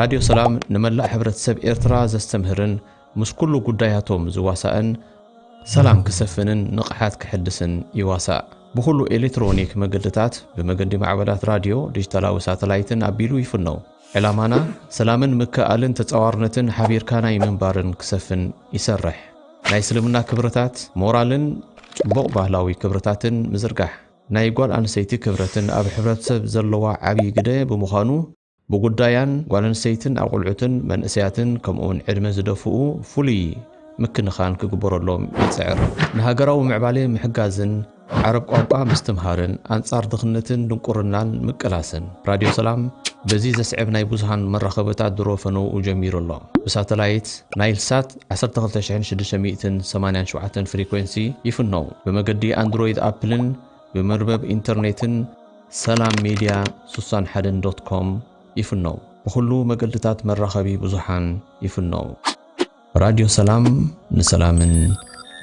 ራድዮ ሰላም ንመላእ ሕብረተሰብ ኤርትራ ዘስተምህርን ምስ ኩሉ ጉዳያቶም ዝዋሳእን ሰላም ክሰፍንን ንቕሓት ክሕድስን ይዋሳእ። ብኹሉ ኤሌክትሮኒክ መገድታት ብመገዲ ማዕበላት ራድዮ፣ ዲጂታላዊ ሳተላይትን ኣቢሉ ይፍነው። ዕላማና ሰላምን ምክእኣልን ተጻዋርነትን ሓቢርካ ናይ ምንባርን ክሰፍን ይሰርሕ። ናይ እስልምና ክብርታት፣ ሞራልን ጽቡቕ ባህላዊ ክብርታትን ምዝርጋሕ። ናይ ጓል ኣንስተይቲ ክብረትን ኣብ ሕብረተሰብ ዘለዋ ዓብዪ ግደ ብምዃኑ፣ ብጉዳያን ጓል ኣንስተይትን ኣቑልዑትን መንእሰያትን ከምኡውን ዕድመ ዝደፍኡ ፍሉይ ምክንኻን ክግበረሎም ይጽዕር። ንሃገራዊ ምዕባለ ምሕጋዝን ዓረብ ቋንቋ ምስትምሃርን ኣንጻር ድኽነትን ድንቁርናን ምቅላስን። ራድዮ ሰላም በዚ ዘስዕብ ናይ ብዙሃን መራኸብታት ድሮ ፈነውኡ ጀሚሩ ኣሎ። ብሳተላይት ናይል ሳት ዓሰርተ ክልተ ሽሕን ሽዱሽተ ሚእትን ሰማንያን ሸውዓተን ፍሪኮንሲ ይፍነው። ብመገዲ ኣንድሮይድ ኣፕልን ብመርበብ ኢንተርኔትን ሰላም ሜድያ ስሳን ሓደን ዶት ኮም ይፍነው። ብኹሉ መገድታት መራኸቢ ብዙሓን ይፍነው። ራድዮ ሰላም ንሰላምን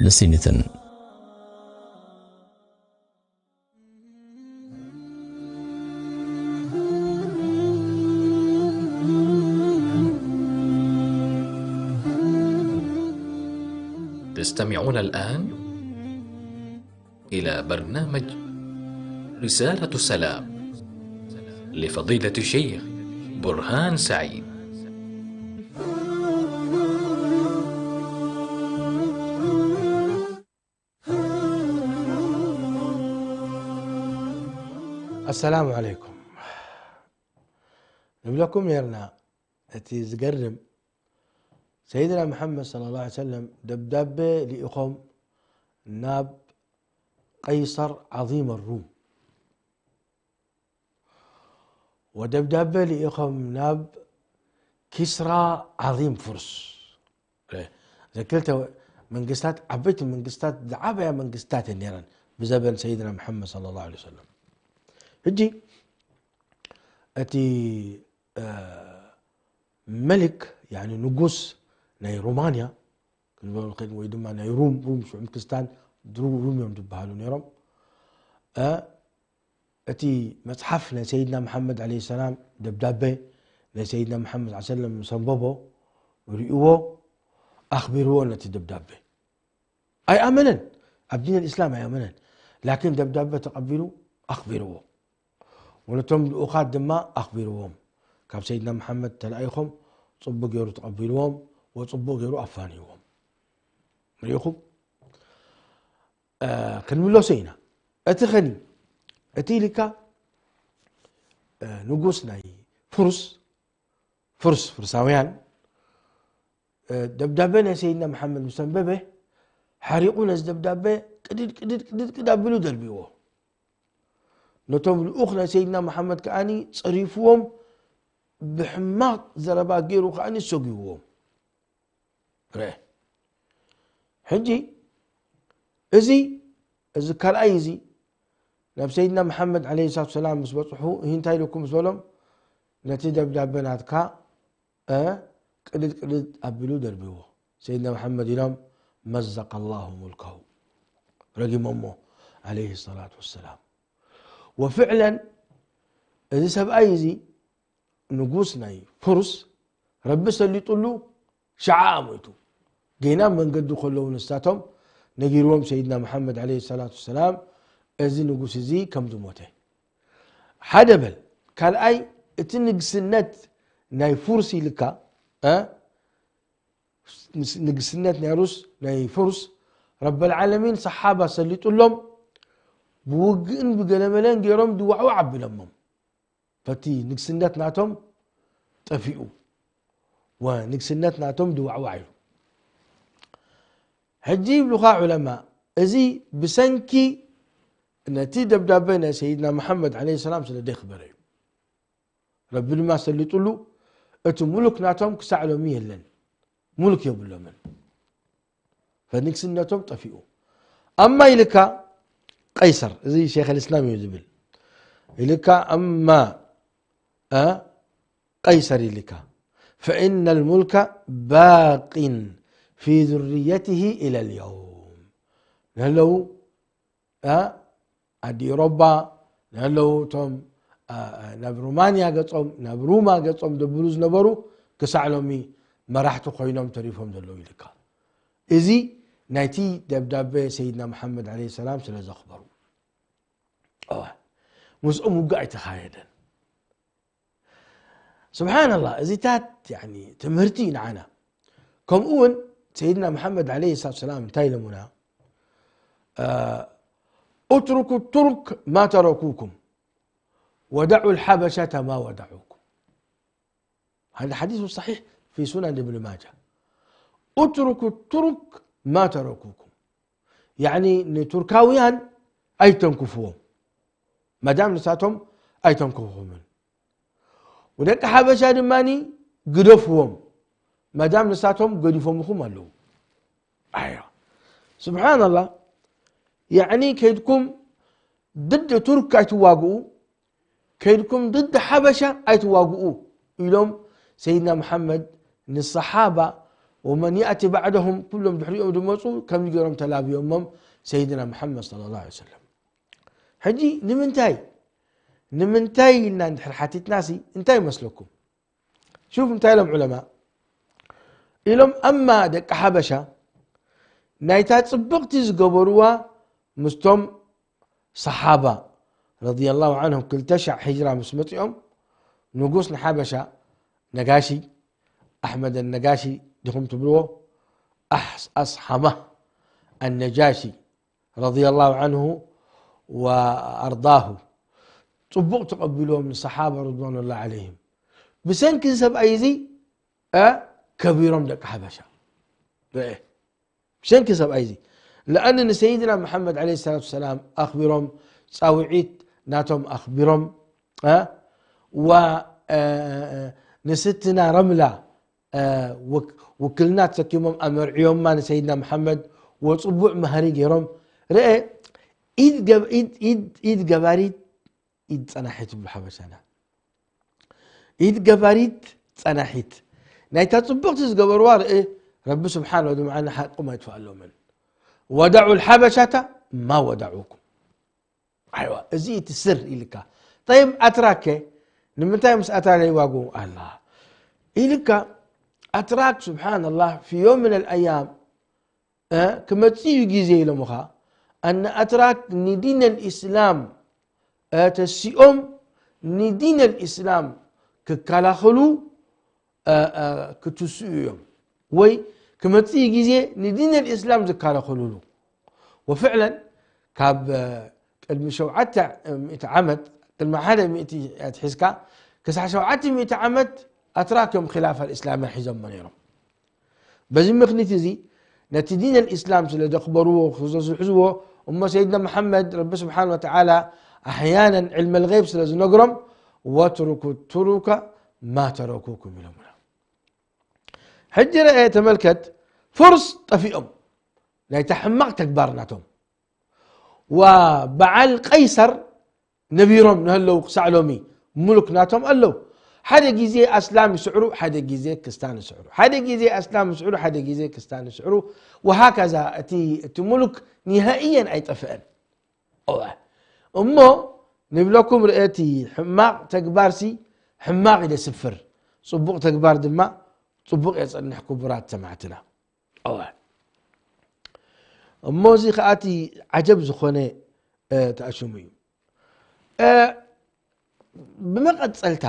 ንስኒትን። تستمعون الآن إلى برنامج رسالة سلام لفضيلة الشيخ برهان سعيد. السلام عليكم. نبلكم يرنا، أتي زقرم سيدنا محمد صلى الله عليه وسلم دبدابة لإخوم ناب قيصر عظيم الروم، ወደብዳበ ልኢኾም ናብ ኪስራ ዓዚም ፍርስ። እዘን ክልተ መንግስታት ዓበይቲ መንግስታት፣ ዝዓበያ መንግስታት እየን ነይረን ብዘበን ሰይድና መሓመድ ሰለላሁ ዐለይሂ ወሰለም። ሕጂ እቲ መሊክ፣ ያኒ ንጉስ ናይ ሮማንያ ክንበሎ ንኽእል፣ ወይ ድማ ናይ ሩም፣ ሩም ሽዑ ክርስታን ድሩ ሩም እዮም ዝበሃሉ ነይሮም። እቲ መጽሓፍ ናይ ሰይድና መሓመድ ዐለይሂ ሰላም ደብዳበ ናይ ሰይድና መሓመድ ሰለላሁ ዐለይሂ ወሰለም ምስ ኣንበቦ፣ ርእይዎ፣ ኣኽቢርዎ ነቲ ደብዳበ። ኣይኣመነን፣ ኣብ ዲን ኣልእስላም ኣይኣመነን። ላኪን ደብዳበ ተቐቢሉ ኣኽቢርዎ። ወነቶም ልኡኻት ድማ ኣኽቢርዎም። ካብ ሰይድና መሓመድ ተላኢኾም ጽቡቕ ገይሩ ተቐቢልዎም ወጽቡቕ ገይሩ ኣፋንይዎም። ርኢኹም? ክንምለሶ ኢና። እቲ ኸኒ እቲ ኢልካ ንጉስ ናይ ፍሩስ፣ ፍሩስ፣ ፍርሳውያን ደብዳበ ናይ ሰይድና መሓመድ ምስ ኣንበበ፣ ሓሪቑ ነዚ ደብዳበ ቅድድ ቅድድ ቅድድ ቅድ ኣቢሉ ደርቢዎ። ነቶም ልኡኽ ናይ ሰይድና መሓመድ ከኣኒ ጸሪፍዎም፣ ብሕማቕ ዘረባ ገይሩ ከኣኒ ሰጒዎም። ርአ። ሕጂ እዚ፣ እዚ ካልኣይ እዚ ናብ ሰይድና መሓመድ ዐለይሂ ሰላቱ ወሰላም ምስ በጽሑ፣ እሂ እንታይ ኢልኩም ምስ በሎም፣ ነቲ ደብዳበ ናትካ እ ቅድድ ቅድድ ኣቢሉ ደርቢዎ። ሰይድና መሓመድ ኢሎም፣ መዘቀ ላሁ ሙልከሁ፣ ረጊሞሞ ዐለይሂ ሰላቱ ወሰላም። ወፍዕለን እዚ ሰብኣይ እዚ ንጉስ ናይ ፍሩስ ረቢ ሰሊጡሉ ሸዓ ሞይቱ። ገና መንገዲ ከለዉ ንሳቶም ነጊርዎም ሰይድና መሓመድ ዐለይሂ ሰላቱ ወሰላም እዚ ንጉስ እዚ ከም ዝሞተ። ሓደ በል። ካልኣይ እቲ ንግስነት ናይ ፉርስ ኢልካ እ ንግስነት ናይ ሩስ ናይ ፉርስ ረበል ዓለሚን ሰሓባ ሰሊጡሎም ብውግእን ብገለመለን ገይሮም ድዋዕዋዕ ኣቢሎሞም። በቲ ንግስነት ናቶም ጠፊኡ ወንግስነት ናቶም ድዋዕዋዕ ኢሉ። ሕጂ ይብሉኻ ዑለማ፣ እዚ ብሰንኪ ነቲ ደብዳበ ናይ ሰይድና መሓመድ ዐለይሂ ሰላም ስለ ደይክበረ እዩ። ረቢ ድማ ሰሊጡሉ፣ እቲ ሙሉክ ናቶም ክሳዕ ሎሚ የለን፣ ሙሉክ የብሎምን። ፈንግስነቶም ጠፊኡ። ኣማ ኢልካ ቀይሰር፣ እዚ ሸይኽ ልእስላም እዩ ዝብል። ኢልካ ኣማ፣ እ፣ ቀይሰር ኢልካ፣ ፈኢነ ልሙልከ ባቂን ፊ ዙርየትሂ ኢለ ልየውም። ንህለው፣ እ፣ ዓዲ ኤውሮጳ ንህለው እቶም ናብ ሩማንያ ገጾም ናብ ሩማ ገጾም ደብሉ ዝነበሩ ክሳዕ ሎሚ መራሕቲ ኮይኖም ተሪፎም ዘለዉ ኢልካ። እዚ ናይቲ ደብዳቤ ሰይድና መሓመድ ዓለይሂ ሰላም ስለ ዘኽበሩ ምስኦም ውግእ ኣይተኻየደን። ስብሓንላህ፣ እዚታት ትምህርቲ እዩ ንዓና። ከምኡ እውን ሰይድና መሓመድ ዓለይሂ ሰላቱ ሰላም እንታይ ኢሎምና? اتركوا الترك ما تركوكم ودعوا الحبشة ما ودعوكم. هذا حديث صحيح في سنن ابن ماجه. اتركوا الترك ما تركوكم. ያኒ ንቱርካውያን ኣይተንክፍዎም፣ መዳም ንሳቶም ኣይተንክፍኹምን። ወደቂ ሓበሻ ድማ ግደፍዎም፣ መዳም ንሳቶም ገዲፎምኹም ኣለዉ። ኣያ ስብሓንላህ፣ ያኒ ከይድኩም ድድ ቱርክ ኣይትዋግኡ፣ ከይድኩም ድድ ሓበሻ ኣይትዋግኡ ኢሎም ሰይድና መሓመድ ንሰሓባ ወመን ያእቲ ባዕደሁም ኩሎም ድሕሪኦም ዝመፁ ከምዚ ገይሮም ተላብዮሞም ሰይድና መሓመድ صلى الله عليه وسلم። ሕጂ ንምንታይ ንምንታይ ኢልና እንድሕር ሓቲትናሲ እንታይ ይመስለኩም? ሹፍ እንታይ ኢሎም ዑለማ ኢሎም፣ ኣማ ደቂ ሓበሻ ናይታ ፅብቕቲ ዝገበርዋ ምስቶም ሰሓባ ረዲየላሁ ዓንሁም ክልተ ሻዕ ሂጅራ ምስ መፂኦም ንጉስ ንሓበሻ ነጋሺ ኣሕመድ ነጋሺ ዲኹም ትብልዎ ኣስሓማ ኣነጃሺ ረዲየላሁ ዓንሁ ወኣርዳሁ ፅቡቕ ተቐቢልዎም ንሰሓባ ርድዋኑላህ ዓለይሂም። ብሰንኪ ሰብኣይ እዚ ከቢሮም ደቂ ሓበሻ ብሰንኪ ሰብኣይ እዚ ለኣን ንሰይድና መሓመድ ዓለይሂ ሰላቱ ሰላም ኣኽቢሮም ፃውዒት ናቶም ኣኽቢሮም ንስትና ረምላ ውክልና ተሰኪሞም ኣመርዕዮማ ንሰይድና መሓመድ ወፅቡዕ ማህሪ ገይሮም ርአ ኢድ ገባሪት ኢድ ፀናሒት ይብሉ ሓበሻና። ኢድ ገባሪት ጸናሒት ናይታ ጽብቕቲ ዝገበርዋ ርእ ረቢ ስብሓን ወድምዓና ሓቁም ኣይትፈኣሎምን። ወዳዑ ልሓበሻታ ማ ወዳዑኩም። ኣይዋ እዚ እቲ ስር ኢልካ። ጠይብ ኣትራከ ንምንታይ ምስ ኣትራክ ይዋጉ ኣላ ኢልካ። ኣትራክ ስብሓንላህ ፊ ዮም ምን ኣልኣያም ክመጽእ እዩ ግዜ ኢሎምኻ። ኣነ ኣትራክ ንዲን ኣልእስላም ተሲኦም ንዲን ኣልእስላም ክከላኸሉ ክትስኡ እዮም ወይ ክመጽእ ግዜ ንዲን ኣልእስላም ዝከላኸሉሉ። ወፍዕለን ካብ ቅድሚ ሸውዓተ ሚእቲ ዓመት ቅድሚ ሓደ ሚእቲ ኣትሒዝካ ክሳዕ ሸውዓተ ሚእቲ ዓመት ኣትራክ እዮም ኺላፋ ኣልእስላምያ ሒዞሞ ነይሮም። በዚ ምኽኒት እዚ ነቲ ዲን ኣልእስላም ስለ ዘኽበርዎ ስለ ዝሕዝዎ እሞ ሰይድና መሓመድ ረቢ ስብሓን ወተዓላ ኣሕያናን ዕልመ ልገይብ ስለ ዝነግሮም ወትሩኩ ቱሩከ ማ ተረኩኩም ኢሎምና። ሕጂ ረአ ተመልከት ፍርስ ጠፊኦም ናይታ ሕማቕ ተግባር ናቶም ወበዓል ቀይሰር ነቢሮም ንህለው ክሳዕ ሎሚ ሙሉክ ናቶም ኣለው። ሓደ ግዜ ኣስላም ይስዕሩ ሓደ ግዜ ክስታን ይስዕሩ ሓደ ግዜ ኣስላም ይስዕሩ ሓደ ግዜ ክስታን ይስዕሩ። ወሃከዛ እቲ እቲ ሙሉክ ኒሃእየን ኣይጠፍአን። እሞ ንብለኩም ርእቲ ሕማቕ ተግባርሲ ሕማቕ ኢለ ስፍር ጽቡቕ ተግባር ድማ ጽቡቕ የጸንሕ። ክቡራት ሰማዕትና እሞ እዚ ከኣቲ ዓጀብ ዝኾነ ተኣሽሙ እዩ። ብመቐጸልታ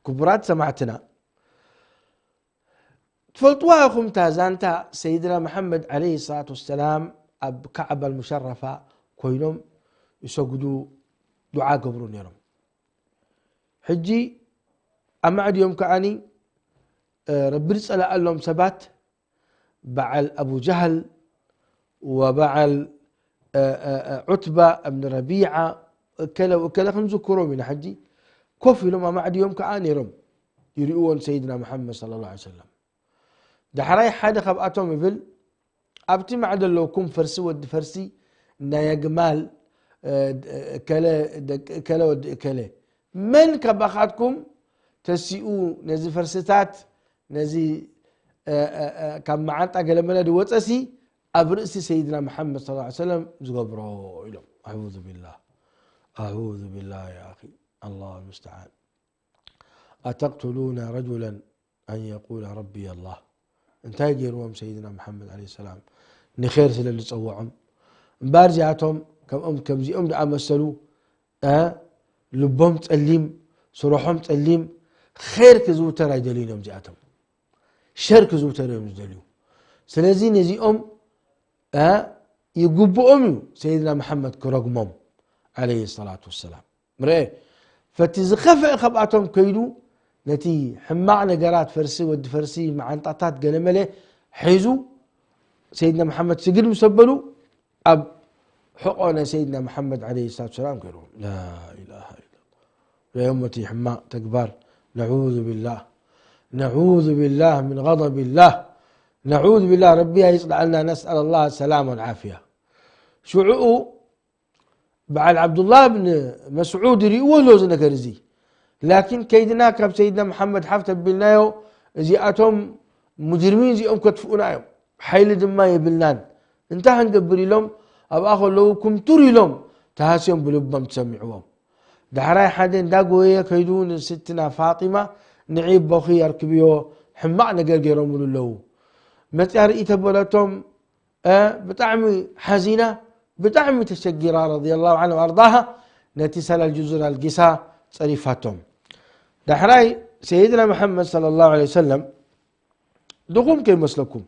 ክቡራት ሰማዕትና ትፈልጥዋ ኢኹም እታ ዛንታ ሰይድና መሓመድ ዓለይሂ ሰላቱ ወሰላም ኣብ ካዕባ ኣልሙሸረፋ ኮይኖም ይሰግዱ ዱዓ ገብሩ ነይሮም። ሕጂ ኣማዕድዮም ከዓኒ ረቢ ዝጸላኣሎም ሰባት በዓል ኣቡ ጃህል ወበዓል ዑትባ እብኒ ረቢዓ እከለ እከለ ክንዝክሮም ኢና። ሕጂ ኮፍ ኢሎም ኣማዕድዮም ከዓ ነይሮም ይርእዎ ንሰይድና መሓመድ صلى الله عليه وسلم። ዳሕራይ ሓደ ካብኣቶም ይብል ኣብቲ ማዕዶ ኣለውኩም ፈርሲ ወዲ ፈርሲ ናይ ኣግማል እከለ ደቂ እከለ ወዲ እከለ መን ካባኻትኩም ተሲኡ ነዚ ፈርስታት ነዚ ካብ መዓንጣ ገለመለ ዝወፀሲ ኣብ ርእሲ ሰይድና መሓመድ صلى الله عليه وسلم ዝገብሮ ኢሎም። ኣዑዙ ቢላህ፣ ኣዑዙ ቢላህ ያ ኣኺ፣ ኣላሁ ልሙስተዓን። ኣተቅትሉነ ረጁለን ኣን የቁለ ረቢ ኣላህ። እንታይ ገይርዎም ሰይድና መሓመድ ዓለይሂ ሰላም? ንኸይር ስለ ዝጸውዖም። እምበኣር እዚኣቶም ከምኦም፣ ከምዚኦም ደኣ መሰሉ፣ እ፣ ልቦም ጸሊም፣ ስርሖም ጸሊም፣ ኸይር ክዝውተር ኣይደልዩን እዮም እዚኣቶም። ሸር ክዝውተር እዮም ዝደልዩ። ስለዚ ነዚኦም፣ እ፣ ይግብኦም እዩ ሰይድና መሓመድ ክረግሞም ዓለይሂ ሰላቱ ወሰላም። ምርኤ፣ ፈቲ ዝኸፍአ ካብኣቶም ከይዱ ነቲ ሕማቕ ነገራት ፈርሲ፣ ወዲ ፈርሲ፣ መዓንጣታት ገለመለ ሒዙ ሰይድና መሓመድ ስግድ ምስ ኣበሉ ኣብ ሕቖ ናይ ሰይድና መሓመድ ዓለይሂ ሰላቱ ወሰላም ገይርዎም። ላኢላሃ ኢላ ላህ። ርእዮም እቲ ሕማቕ ተግባር። ነዑዙ ቢላህ። ነዑዙ ቢላህ ምን ገደቢላህ። ነዑዙ ቢላህ። ረቢ ኣይጽልኣልና። ነስኣል ላህ ሰላም ወልዓፍያ። ሽዑኡ በዓል ዓብዱላህ ብን መስዑድ ይርእይዎ ኣሎ እዚ ነገር እዚ። ላኪን ከይድና ካብ ሰይድና መሓመድ ሓፍ ተቢልናዮ፣ እዚኣቶም ሙጅርሚን እዚኦም ከጥፍኡና እዮም፣ ሓይሊ ድማ የብልናን፣ እንታይ ክንገብር ኢሎም ኣብኣ ከለዉ ኩምቱር ኢሎም ተሃስዮም ብልቦም ተሰሚዕዎም። ዳሕራይ ሓደ እንዳጎየየ ከይዱ ንስትና ፋጢማ ንዒ ኣቦኺ ኣርክብዮ፣ ሕማቕ ነገር ገይሮምሉ ኣለዉ። መጽያ ርኢ ተበለቶም፣ እ፣ ብጣዕሚ ሓዚና፣ ብጣዕሚ ተሸጊራ ረዲየላሁ ዐንሃ ወኣርዳሃ ነቲ ሰላል ጁዙር ኣልጊሳ ጸሪፋቶም። ዳሕራይ ሰይድና መሓመድ ሰለላሁ ዐለይሂ ወሰለም ድኹም ከይመስለኩም፣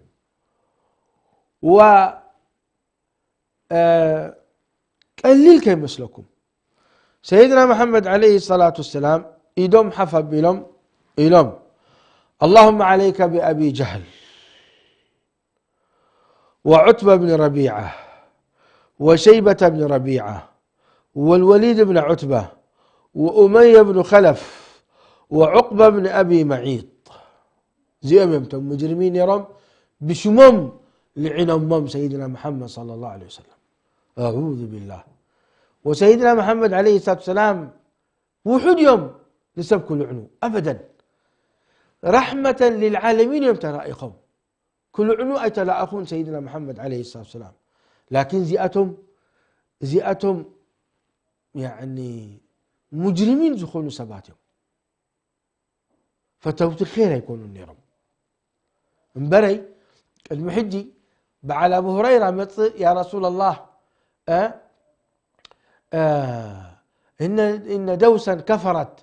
ዋ፣ እ፣ ቀሊል ከይመስለኩም። ሰይድና መሓመድ ዐለይሂ ሰላቱ ወሰላም ኢዶም ሓፍ ኣቢሎም ኢሎም፣ اللهم عليك بأبي جهل وعتبة بن ربيعة وشيبة بن ربيعة والوليد بن عتبة وأمية بن خلف وعقبة بن أبي معيط. እዚኦም እዮም እቶም ሙጅሪሚን ነይሮም ብሽሞም ልዒኖሞም ሰይድና መሓመድ ሰለላሁ ዐለይሂ ወሰለም። ኣዑዙ ቢላህ። ወሰይድና መሓመድ ዐለይሂ ሰላቱ ወሰላም ውሑድ እዮም ንሰብ ክልዕኑ፣ ኣበደን። ራሕመተን ሊልዓለሚን እዮም ተላኢኾም። ክልዕኑ ኣይተላእኹን ሰይድና መሓመድ ዐለይሂ ሰላቱ ወሰላም። ላኪን እዚኣቶም፣ እዚኣቶም ያዕኒ ሙጅሪሚን ዝኾኑ ሰባት እዮም። ፈተውቲ ኸይር ኣይኮኑን ነይሮም። እምበረይ ቅድሚ ሕጂ በዓል ኣቡ ሁረይራ መጽእ፣ ያ ረሱላላህ፣ እ፣ እ፣ እነ፣ እነ ደውሰን ከፈረት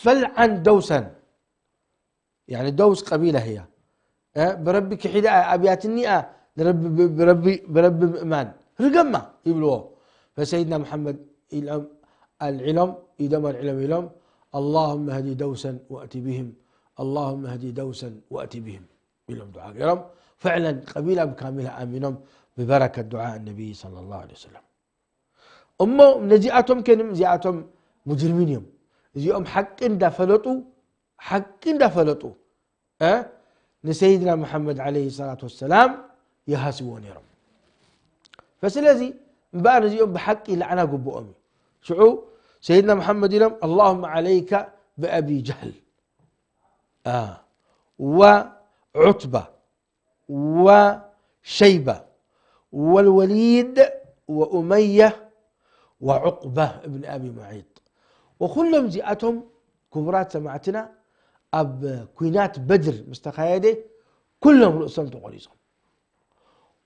ፈልዓን ደውሰን። ያኒ ደውስ ቀቢላ ህያ፣ እ፣ ብረቢ ክሒዳ እያ፣ ኣብያትኒ እያ፣ ንረቢ፣ ብ-፣ ብረቢ፣ ብረቢ ምእማን ርገማ ይብልዎ። ፈሰይድና መሓመድ ኢሎም ኣልዒሎም፣ ኢዶም ኣልዒሎም ኢሎም፣ اللهم اهد دوسا وأت بهم، اللهم اهد دوسا وأت بهم ኢሎም ዱዓ ገይሮም። ፍዕለን ቀቢላ ብካሚላ ኣሚኖም ብበረከት ዱዓ ነቢይ ሰለላሁ ዐለይሂ ወሰለም። እሞ ነዚኣቶም ከንም እዚኣቶም ሙጅሪሚን እዮም። እዚኦም ሓቂ እንዳፈለጡ፣ ሓቂ እንዳፈለጡ፣ እ፣ ንሰይድና መሓመድ ዐለይሂ ሰላቱ ወሰላም ይሃስዎ ነይሮም። ፈስለዚ እምበኣር እዚኦም ብሓቂ ላዕና ግብኦም እዩ። ሽዑ ሰይድና መሓመድ ኢሎም፣ اللهم عليك بأبي جهل، እ፣ وعتبة وشيبة والوليد وأمية وعقبة بن أبي معيط። ወኩሎም እዚኣቶም ክቡራት ሰማዕትና ኣብ ኩናት በድር ምስ ተኻየደ ኩሎም ርእሶም ተቖሪጾም።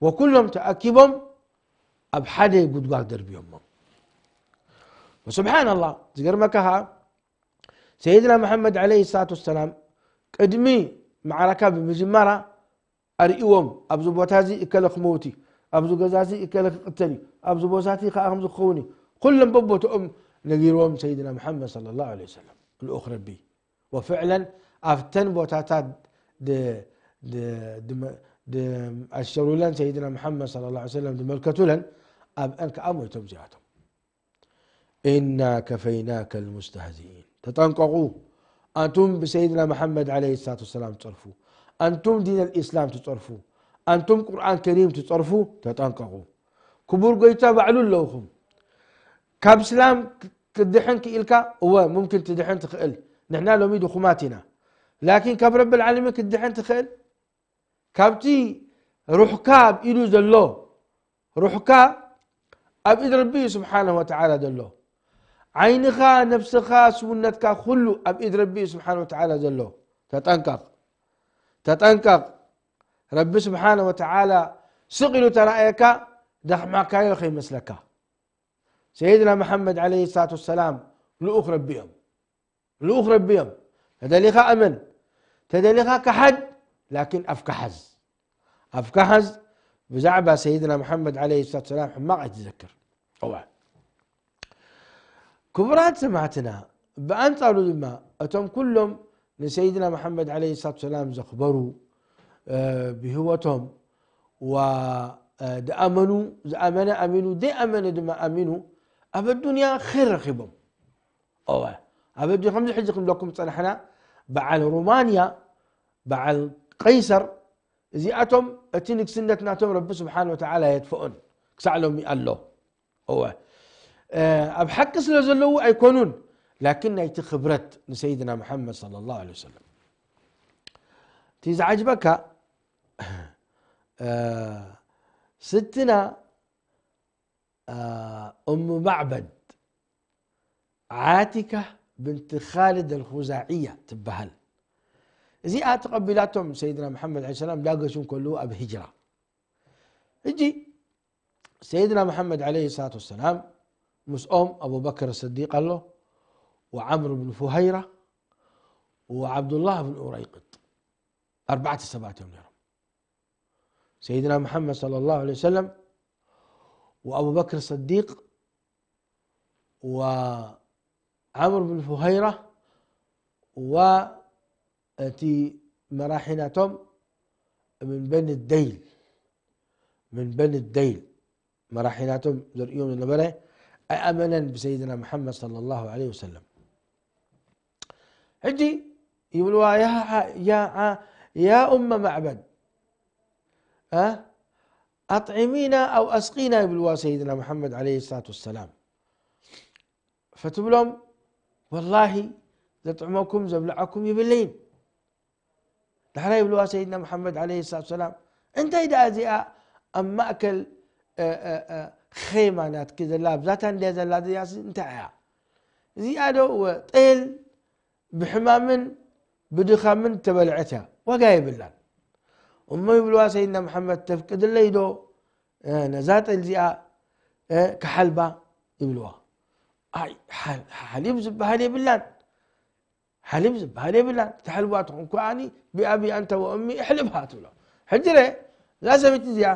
ወኩሎም ተኣኪቦም ኣብ ሓደ ጉድጓድ ደርብዮሞም። ወስብሓንላህ፣ ዝገርመካ ኸዓ ሰይድና መሓመድ ዐለይሂ ሰላቱ ወሰላም ቅድሚ ማዕረካ ብምጅማራ ኣርእዎም፣ ኣብዚ ቦታ እዚ እከለ ክመውት እዩ፣ ኣብዚ ገዛ እዚ እከለ ክቕተል እዩ፣ ኣብዚ ቦታ እዚ ከዓ ከምዚ ክኸውን እዩ። ኩሎም በቦትኦም ነጊርዎም ሰይድና መሓመድ ሰለላሁ ዐለይሂ ወሰለም ልኡኽ ረቢ። ወፍዕለን ኣብተን ቦታታት ድ-፣ ድ-፣ ድመ-፣ ድ-፣ ኣሸሩለን ሰይድና መሓመድ ሰለላሁ ዐለይሂ ወሰለም ድመልከቱለን ኣብአን ከዓ ሞይቶም እዚኣቶም። ኢና ከፈይናከ ልሙስተህዚኢን። ተጠንቀቑ። ኣንቱም ብሰይድና መሓመድ ዐለይሂ ሰላቱ ወሰላም ትጸርፉ፣ ኣንቱም ዲን ኣልኢስላም ትጸርፉ፣ ኣንቱም ቁርኣን ከሪም ትጸርፉ፣ ተጠንቀቑ። ክቡር ጎይታ ባዕሉ ኣለውኹም። ካብ እስላም ክ-፣ ክድሕን ክኢልካ፣ እወ፣ ሙምኪን ትድሕን ትኽእል። ንሕና ሎሚ ድኹማት ኢና። ላኪን ካብ ረብል ዓለሚን ክትድሕን ትኽእል? ካብቲ ሩሕካ ኣብ ኢዱ ዘሎ፣ ሩሕካ ኣብ ኢድ ረቢ እዩ ስብሓንሁ ወተዓላ ዘሎ። ዓይንኻ፣ ነፍስኻ፣ ስውነትካ ኩሉ ኣብ ኢድ ረቢ እዩ ስብሓንሁ ወተዓላ ዘሎ። ተጠንቀቕ፣ ተጠንቀቕ። ረቢ ስብሓንሁ ወተዓላ ስቕ ኢሉ ተራእየካ፣ ደኽማካዮ ከይመስለካ። ሰይድና መሓመድ ዓለይሂ ሰላቱ ወሰላም ልኡኽ ረቢ እዮም። ልኡኽ ረቢ እዮም። ተደሊኻ እመን፣ ተደሊኻ ክሓድ፣ ላኪን ኣፍካ ሓዝ። ኣፍካ ሓዝ። ብዛዕባ ሰይድና መሓመድ ዓለይሂ ሰላቱ ወሰላም ሕማቕ ኣይትዘክር። እዋ። ክቡራት ሰማዕትና፣ ብኣንጻሩ ድማ እቶም ኩሎም ንሰይድና መሓመድ ዓለይሂ ሰላቱ ወሰላም ዘኽበሩ፣ እ፣ ብህይወቶም ዋ፣ እ፣ ዝኣመኑ፣ ዝኣመነ ኣሚኑ፣ ዘይኣመነ ድማ ኣሚኑ፣ ኣብ ኣዱንያ ኸይር ረኺቦም። እወ፣ ኣብ ኣዱንያ ከምዚ ሕጂ ክንብለኩም ዝጸናሕና፣ በዓል ሮማንያ፣ በዓል ቀይሰር፣ እዚኣቶም እቲ ንግስነት ናቶም ረቢ ስብሓን ወተዓላ የጥፍኦን ክሳዕ ሎሚ ኣሎ። እወ፣ እ፣ ኣብ ሓቂ ስለ ዘለዉ ኣይኮኑን፣ ላኪን ናይቲ ክብረት ንሰይድና መሓመድ ሰለላሁ ዐለይሂ ወሰለም። እቲ ዝዓጅበካ፣ እ፣ ስትና፣ እ፣ እሙ ማዕበድ ዓቲካ ብንቲ ኻልድ ኣልኹዛዕያ ትበሃል። እዚኣ ተቐቢላቶም ሰይድና መሓመድ ዓለይሂ ሰላም ዳገሹ እንከለዉ ኣብ ሂጅራ። ሕጂ ሰይድና መሓመድ ዓለይሂ ሰላቱ ወሰላም ምስኦም ኣቡበክር ስዲቅ ኣሎ፣ ወዓምር ብን ፉሃይራ፣ ወዓብዱላህ ብን ኡረይቅጥ። ኣርባዕተ ሰባት እዮም ነይሮም። ሰይድና መሓመድ ሰለላሁ ዐለይሂ ወሰለም፣ ወኣቡበክር ስዲቅ፣ ወዓምር ብን ፉሃይራ፣ ወእቲ መራሒ ናቶም ምን በኒ ደይል፣ ምን በኒ ደይል መራሒ ናቶም ዘርእዮም ዝነበረ ኣይኣመነን ብሰይድና መሓመድ ሰለላሁ ዐለይሂ ወሰለም። ሕጂ ይብልዋ፣ ያ፣ ያ፣ ያ ኡመ ማዕበድ፣ እ? ኣጥዒሚና ኣው ኣስቂና ይብልዋ ሰይድና መሓመድ ዓለይሂ ሰላቱ ወሰላም። ፈትብሎም፣ ወላሂ ዘጥዕመኩም ዘብልዓኩም ይብለይን። ዳሕራይ ይብልዋ ሰይድና መሓመድ ዓለይሂ ሰላቱ ወሰላም፣ እንታይ ደኣ እዚኣ ኣብ ማእከል፣ እ፣ እ፣ እ፣ ኼማ ናትኪ ዘላ ኣብዛታ እንድያ ዘላ እዚኣስ እንታይ እያ? እዚኣ ዶ ወ-፣ ጤል ብሕማምን ብድኻምን ተበልዐት እያ፣ ዋጋ የብላን። እሞ ይብልዋ ሰይድና መሓመድ፣ ተፍቅድለይ ዶ፣ እ፣ ነዛ ጤል እዚኣ፣ እ፣ ክሓልባ ይብልዋ። ኣይ፣ ሓል-፣ ሓሊብ ዝበሃል የብላን። ሓሊብ ዝበሃል የብላን። ተሕልባ ትኹን ከኣኒ ብኣቢ ኣንተ ወእሚ እሕልብሃ ትብሎ። ሕጂ ረ፣ እዛ ሰበይቲ እዚኣ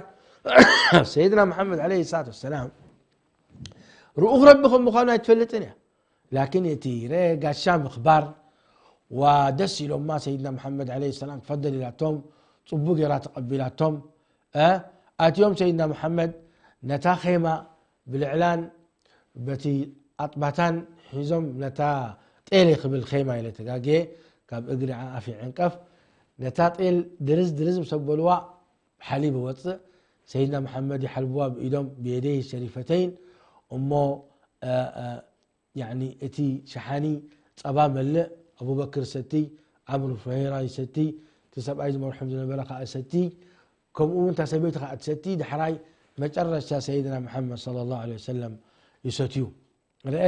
ሰይድና መሓመድ ዓለይሂ ሰላቱ ወሰላም ርኡኽ ረቢ ከም ምዃኑ ኣይትፈልጥን እያ። ላኪን እቲ ረ ጋሻ ምኽባር ዋ ደስ ኢሎማ ሰይድና መሓመድ ዓለይሂ ሰላም ትፈደል ኢላቶም፣ ጽቡቅ ጌራ ተቐቢላቶም። እ፣ ኣትዮም ሰይድና መሓመድ ነታ ኼማ ብልዕላን በቲ ኣጥባታን ሒዞም ነታ ጤል ክብል ኼማ ኢለ ተጋግየ፣ ካብ እግሪ ዓኣፍ ይዕንቀፍ። ነታ ጤል ድርዝ ድርዝ ምስ ኣበልዋ ሓሊብ ይወጽእ። ሰይድና መሓመድ ይሓልብዋ ብኢዶም ብየደይ ሸሪፈተይን። እሞ፣ እ፣ እ፣ ያኒ እቲ ሸሓኒ ጸባ መልእ፣ ኣቡበክር ሰቲ፣ ዓምር ፉሄራ ይሰቲ፣ እቲ ሰብኣይ ዝመርሖም ዝነበረ ከኣ ሰቲ፣ ከምኡ እውን እታ ሰበይቲ ከኣ ትሰቲ። ዳሕራይ መጨረሽታ ሰይድና መሓመድ ሰለላሁ ዐለይሂ ወሰለም ይሰትዩ። ርአ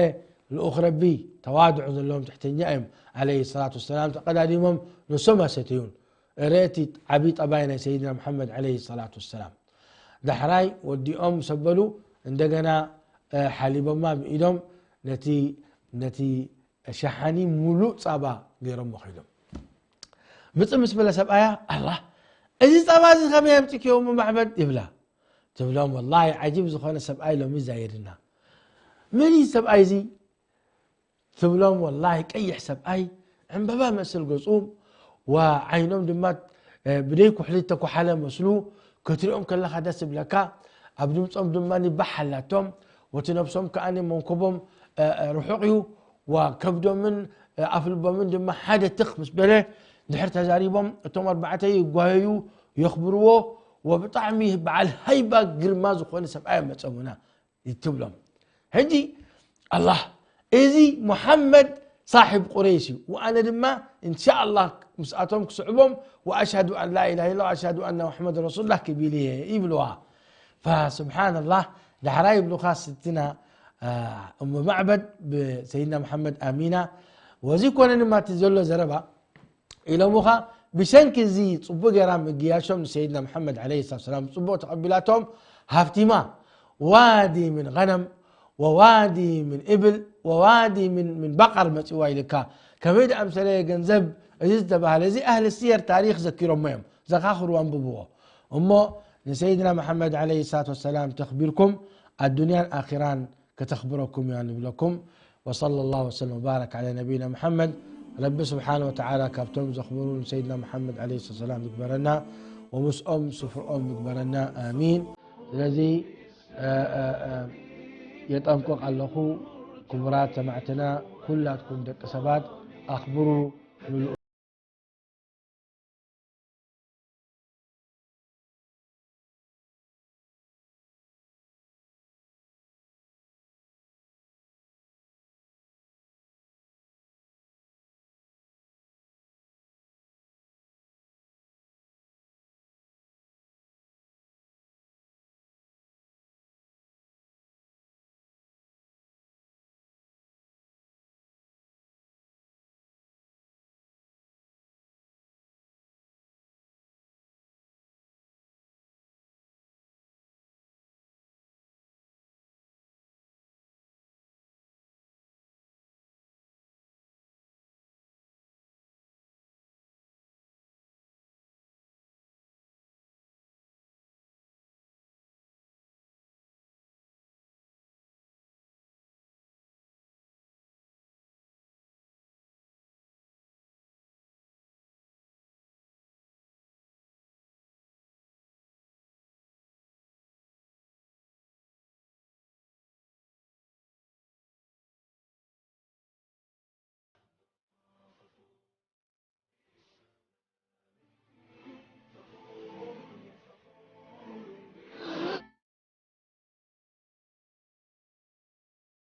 ልኡኽ ረቢ ተዋድዑ ዘለዎም ትሕተኛ እዮም። ዓለይሂ ሰላቱ ወሰላም ተቐዳዲሞም ንሶም ኣሰተዩን። ርአ እቲ ዓብዪ ጠባይ ናይ ሰይድና መሓመድ ዓለይሂ ሰላቱ ወሰላም። ዳሕራይ ወዲኦም ምስ ኣበሉ እንደገና፣ እ፣ ሓሊቦማ ብኢዶም ነቲ፣ ነቲ ሸሓኒ ሙሉእ ጻባ ገይሮሞ ከይዶም። ምጽእ ምስ በለ ሰብኣያ፣ ኣላ፣ እዚ ጻባ እዚ ከመይ ኣምጺክዮ እሞ ማዕበድ? ይብላ። ትብሎም፣ ወላሂ ዓጂብ ዝኾነ ሰብኣይ ሎሚ ዛይድና። መን እዩ ሰብኣይ እዚ? ትብሎም፣ ወላሂ ቀይሕ ሰብኣይ፣ ዕምበባ መስል ገጹ፣ ወዓይኖም ድማ፣ እ፣ ብደይ ኩሕሊ ተኳሓለ መስሉ፣ ክትሪኦም ከለኻ ደስ ይብለካ። ኣብ ድምጾም ድማ ባሕ ኣላቶም፣ ወቲ ነብሶም ከኣ መንኮቦም፣ እ፣ እ፣ ርሑቕ እዩ፣ ወከብዶምን፣ እ፣ ኣፍልቦምን ድማ ሓደ ትኽ ምስ በለ፣ ድሕር ተዛሪቦም፣ እቶም ኣርባዕተ ይጓየዩ፣ የኽብርዎ፣ ወብጣዕሚ በዓል ሃይባ ግርማ ዝኾነ ሰብኣይ መጸሙና። ይትብሎም። ሕጂ ኣላህ፣ እዚ ሙሓመድ ሳሒብ ቁረይሽ እዩ። ወኣነ ድማ እንሻኣላህ ምስኣቶም ክስዕቦም፣ ወኣሽሃዱ ኣን ላ ኢላሃ ኢላ፣ ወኣሽሃዱ ኣና ሙሐመድ ረሱሉላህ ክብል እየ ይብልዋ። ፈስብሓንላህ፣ ዳሕራ ይብሉኻ ስትና እሞ ማዕበድ ብሰይድና መሓመድ ኣሚና። ወዚ ኮነ ድማ እቲ ዘሎ ዘረባ ኢሎምኻ። ብሰንኪ እዚ ጽቡቅ ገይራ ምግያሾም ንሰይድና መሓመድ ዓለይሂ ሰላቱ ሰላም ጽቡቅ ተቐቢላቶም ሃፍቲማ። ዋዲ ምን ገነም ወዋዲ ምን እብል ወዋዲ ምን ምን በቐር መጺዋ ኢልካ። ከመይ ደኣምሰለ ገንዘብ እዚ ዝተባህለ እዚ ኣህሊ ስየር ታሪኽ ዘኪሮሞ እዮም። ዘኻኽሩ ኣንብብዎ። እሞ ንሰይድና መሓመድ ዓለይሂ ሰላቱ ወሰላም ተኽቢርኩም ኣዱንያን ኣኺራን ከተኽብረኩም እያ ንብለኩም። وصلى الله وسلم وبارك على نبينا محمد። ረቢ ስብሓነ ወተዓላ ካብቶም ዘኽብሩ ንሰይድና መሓመድ ዓለይሂ ሰላቱ ወሰላም ይግበረና፣ ወምስኦም ስፍርኦም ይግበረና። ኣሚን። ስለዚ የጠንቅቕ ኣለኹ። ክቡራት ሰማዕትና፣ ኩላትኩም ደቂ ሰባት ኣኽብሩ፣ ምልኡ።